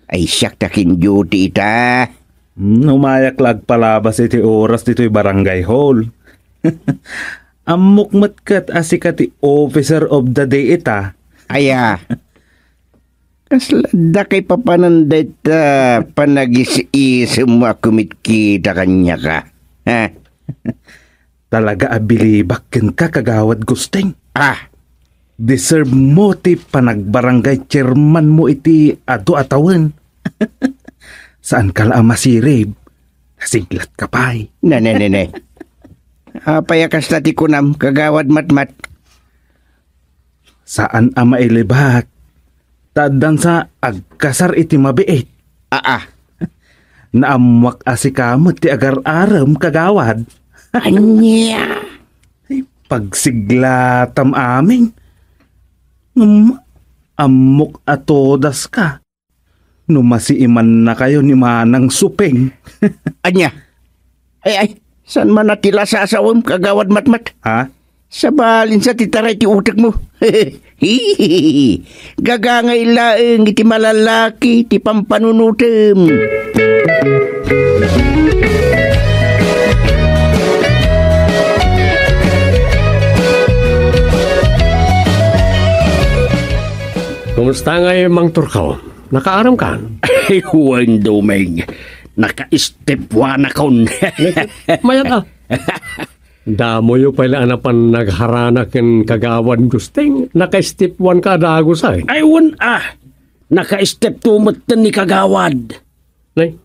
Ay, siak ta kin duty ita. Hmm, umayak la agpalabas iti oras ditoy barangay hall. Ammok met ket a sika ti officer of the day ita. Aya. Kasla dakay papanan dayta panagis-isem mo a kumitkita kaniaka. Ha? Talaga a bilibak kenka, Kagawad Gusting. Ah, deserve mo ti panagbarangay chairman mo iti adu a tawen. Saan ka la a masirib? Nasiglat ka pay. Ne, ne, ne, ne. Apay a kasta ti kunam, Kagawad Matmat? Saan a mailibak. Ta addan sa agkasar iti mabiit. Aa. Naammuak a sika met ti agar-arem, Kagawad. Ania? Pagsiglatam amin. Ngem ammok a todas ka. No masiimannakayo ni Manang Suping. Ania? Ay, ay, saan man a ti lasasawem, Kagawad Matmat? Ha? Sabalin sa ti taray ti utekmo. Gagangay laeng iti malalaki ti pampanunutem. Kumusta ngay, Mang Turko? Nakaarem kan? Ay, wen, Dumeng. Naka-step one akon. Mayat a. Damoyo pay la a napan nagharana ken Kagawad Gusting. Naka-step one ka a dagus ay. Ay, wen a. Naka-step two metten ni Kagawad. Nay,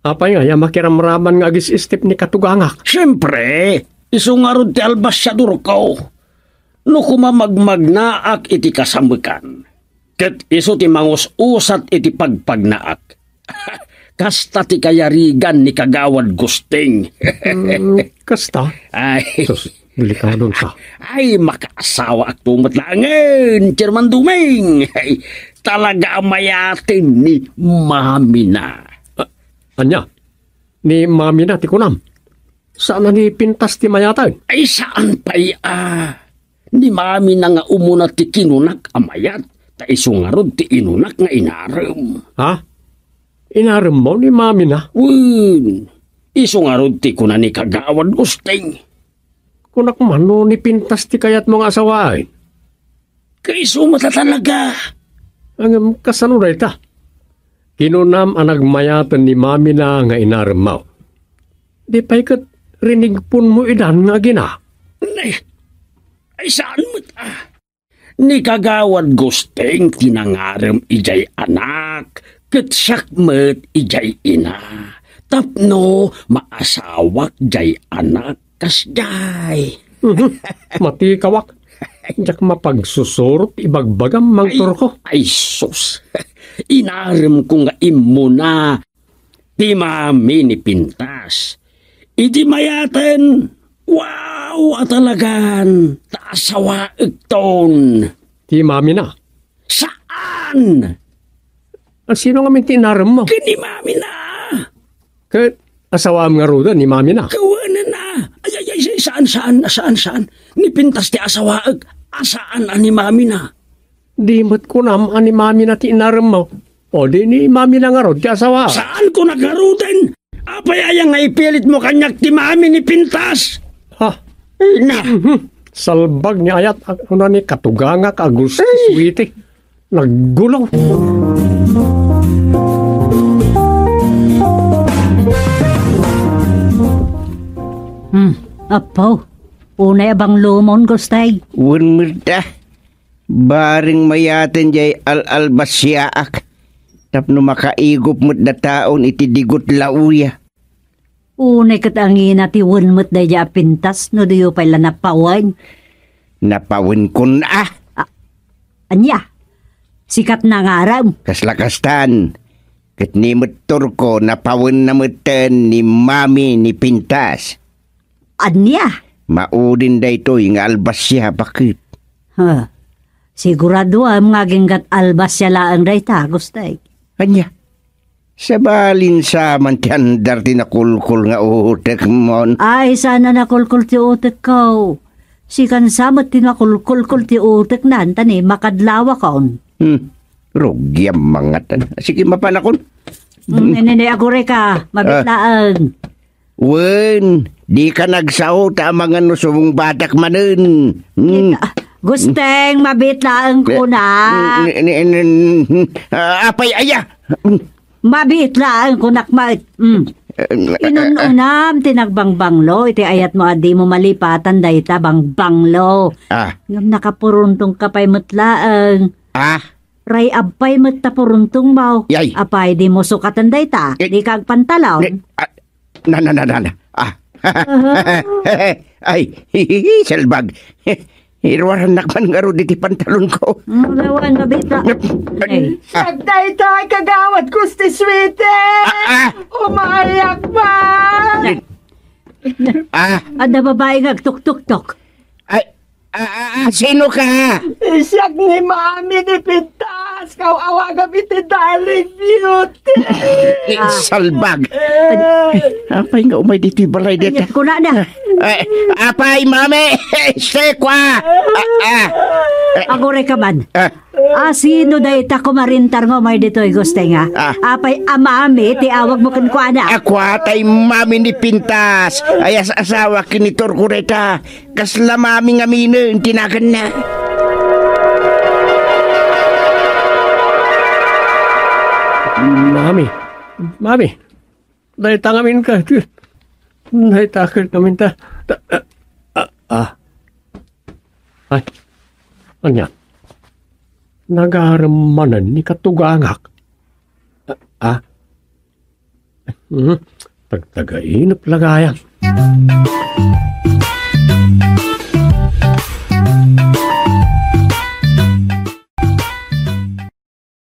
apay nga ya makiramraman nga agis-step ni katugangak? Siempre, isu ngarud ti albasiadorko. No koma magmagnaak iti kasamekan, ket isu ti mangus-usat iti pagpagnaak. Kasta ti kayarigan ni Kagawad Gusting. Mm, kasta? Ay. Sus, delikadon sa. Ay, makaasawaak to met laengen, Chairman Dumeng. Ay, talaga a mayaten ni Mamina. A-, ania? Ni Mamina ti kunam? Saan a ni Pintas ti mayaten? Ay, saan pay a. Ni Mamina nga umuna ti kinunak a mayat, ta isu ngarud ti inunak nga inarem. Ha? Inaremmo ni Mamina? Wen, isu ngarud ti kuna ni Kagawad Gusting. Kunak man no ni Pintas ti kayatmo nga asawaen? Kaiso met a talaga. Ngem kasano dayta? Kinunam a nagmayaten ni Mamina nga inaremmo. Di pay ket rinigpunmo idan nga agina? Nay, ay saan met a. Ni Kagawad Gusting ti nangarem idiay anak, ket siak met idiay ina. Tapno maasawak diay anak kasdiay. Mhm. Matikawak. Diak mapagsusurot ibagbagam, Mang Ay, Turko. Ay, sus. Inaremko nga immuna ti mami ni Pintas. Iti mayaten, wow, a talagan, ta asawaekton. Ti mamina? Saan! A, sino ngamin ti inaremmo? Ken ni mamina. Ket asawaem ngaruden ni mamina? Kawanan a. Ay, ay, ay, saan, saan, saan, saan. Ni Pintas ti asawaek, a saan a ni mamina. Di met kunam a ni mamina ti inaremmo. O di ni mamina ngarud ti asawa. Saan ko nagaruden? Apay aya nga ipilitmo kaniak ti mami ni Pintas? Ha? Ay na. Mhm. Salbag ni ayat, a-, una ni katugangak a gusto Ay. Sweetie. Naggulo. Hmm, apo. Unay a banglomon, Gustay. Wen met a. Bareng mayaten diay al-albasiaak tapno makaigup met dataon iti digut lauya. Unay ket angina ti wen met daydiay a pintas no diyo pay la napawen. Napawenkon a. A-, ania? Sikat na ngarem. Kasla kastan, ket ni met Turko napawenna metten ni Mami ni Pintas. Ania? Maudin daytoy nga albasia, baket. Ha. Siguraduam nga aginggat albasia laeng dayta, Gusteng. Ania? Sabalin sa man ti andar ti nakulkol nga utekmon. Ay, saan a nakulkol ti utekko. Sikan sa met ti nakulkulkol ti uteknan, ta ni makadlawakon. Hmm. Rugiam mangatan. Sige, mapanakon. Hmm, nene, agurayka, mabit Ah. laeng. Wen, dika nagsao ta amangan no sumungbatak manen. Hmm. Gusteng, mabit laeng kunak. Ni, ni, ni, ni, ah, apay, aya. Mabit laeng kunak, mait. Mm. Eh, Inun-unam ti nagbangbanglo iti ayatmo a dimo malipatan dayta bangbanglo. Ah. Ngem nakapuruntongka pay met laeng. Ah. Ray-ab pay met ta puruntongmo. Yay. Apay, dimo sukaten dayta? Eh, Dika agpantalon? Ni, ah, Na, na, na, na, na. Ah. Aha. Ay, salbag. Iruarannak man ngarud iti pantalonko. Mm, lawan, mabit la. Nap-, Ay. Ah. Sagdaytoy, kagawad Gusti Sweetie! Ah, ah. Umayak man! Ah. Adda babae nga agtuktuktok. Ay, ah, ah, ah, sino ka? Siak ni Mami ni Pintas, kaw-awagam iti Darling Beauty. Salbag. Eh. Apay nga umay ditoy balay deta? Ay, kuna na. Ay, apay, Mami, sekwa. Ah, ah. Agurayka man. Ah. Ah, sino dayta kumarintar nga umay ditoy, Gusteng, a? Ah. Apay a Mami ti awagmo kenkuana? Akua tay Mami ni Pintas. Ay, as-asawa ken ni Turko dayta. Kasla Mami ngamin ti naganna. Mami. Mami. Dayta ngamin ka. Dayta ket ngamin ta. Ta-, ah, ah. Ay. Ania? Nagarem manen ni katugangak. Ah, ah. Hmm. Tagtagainep la gayam.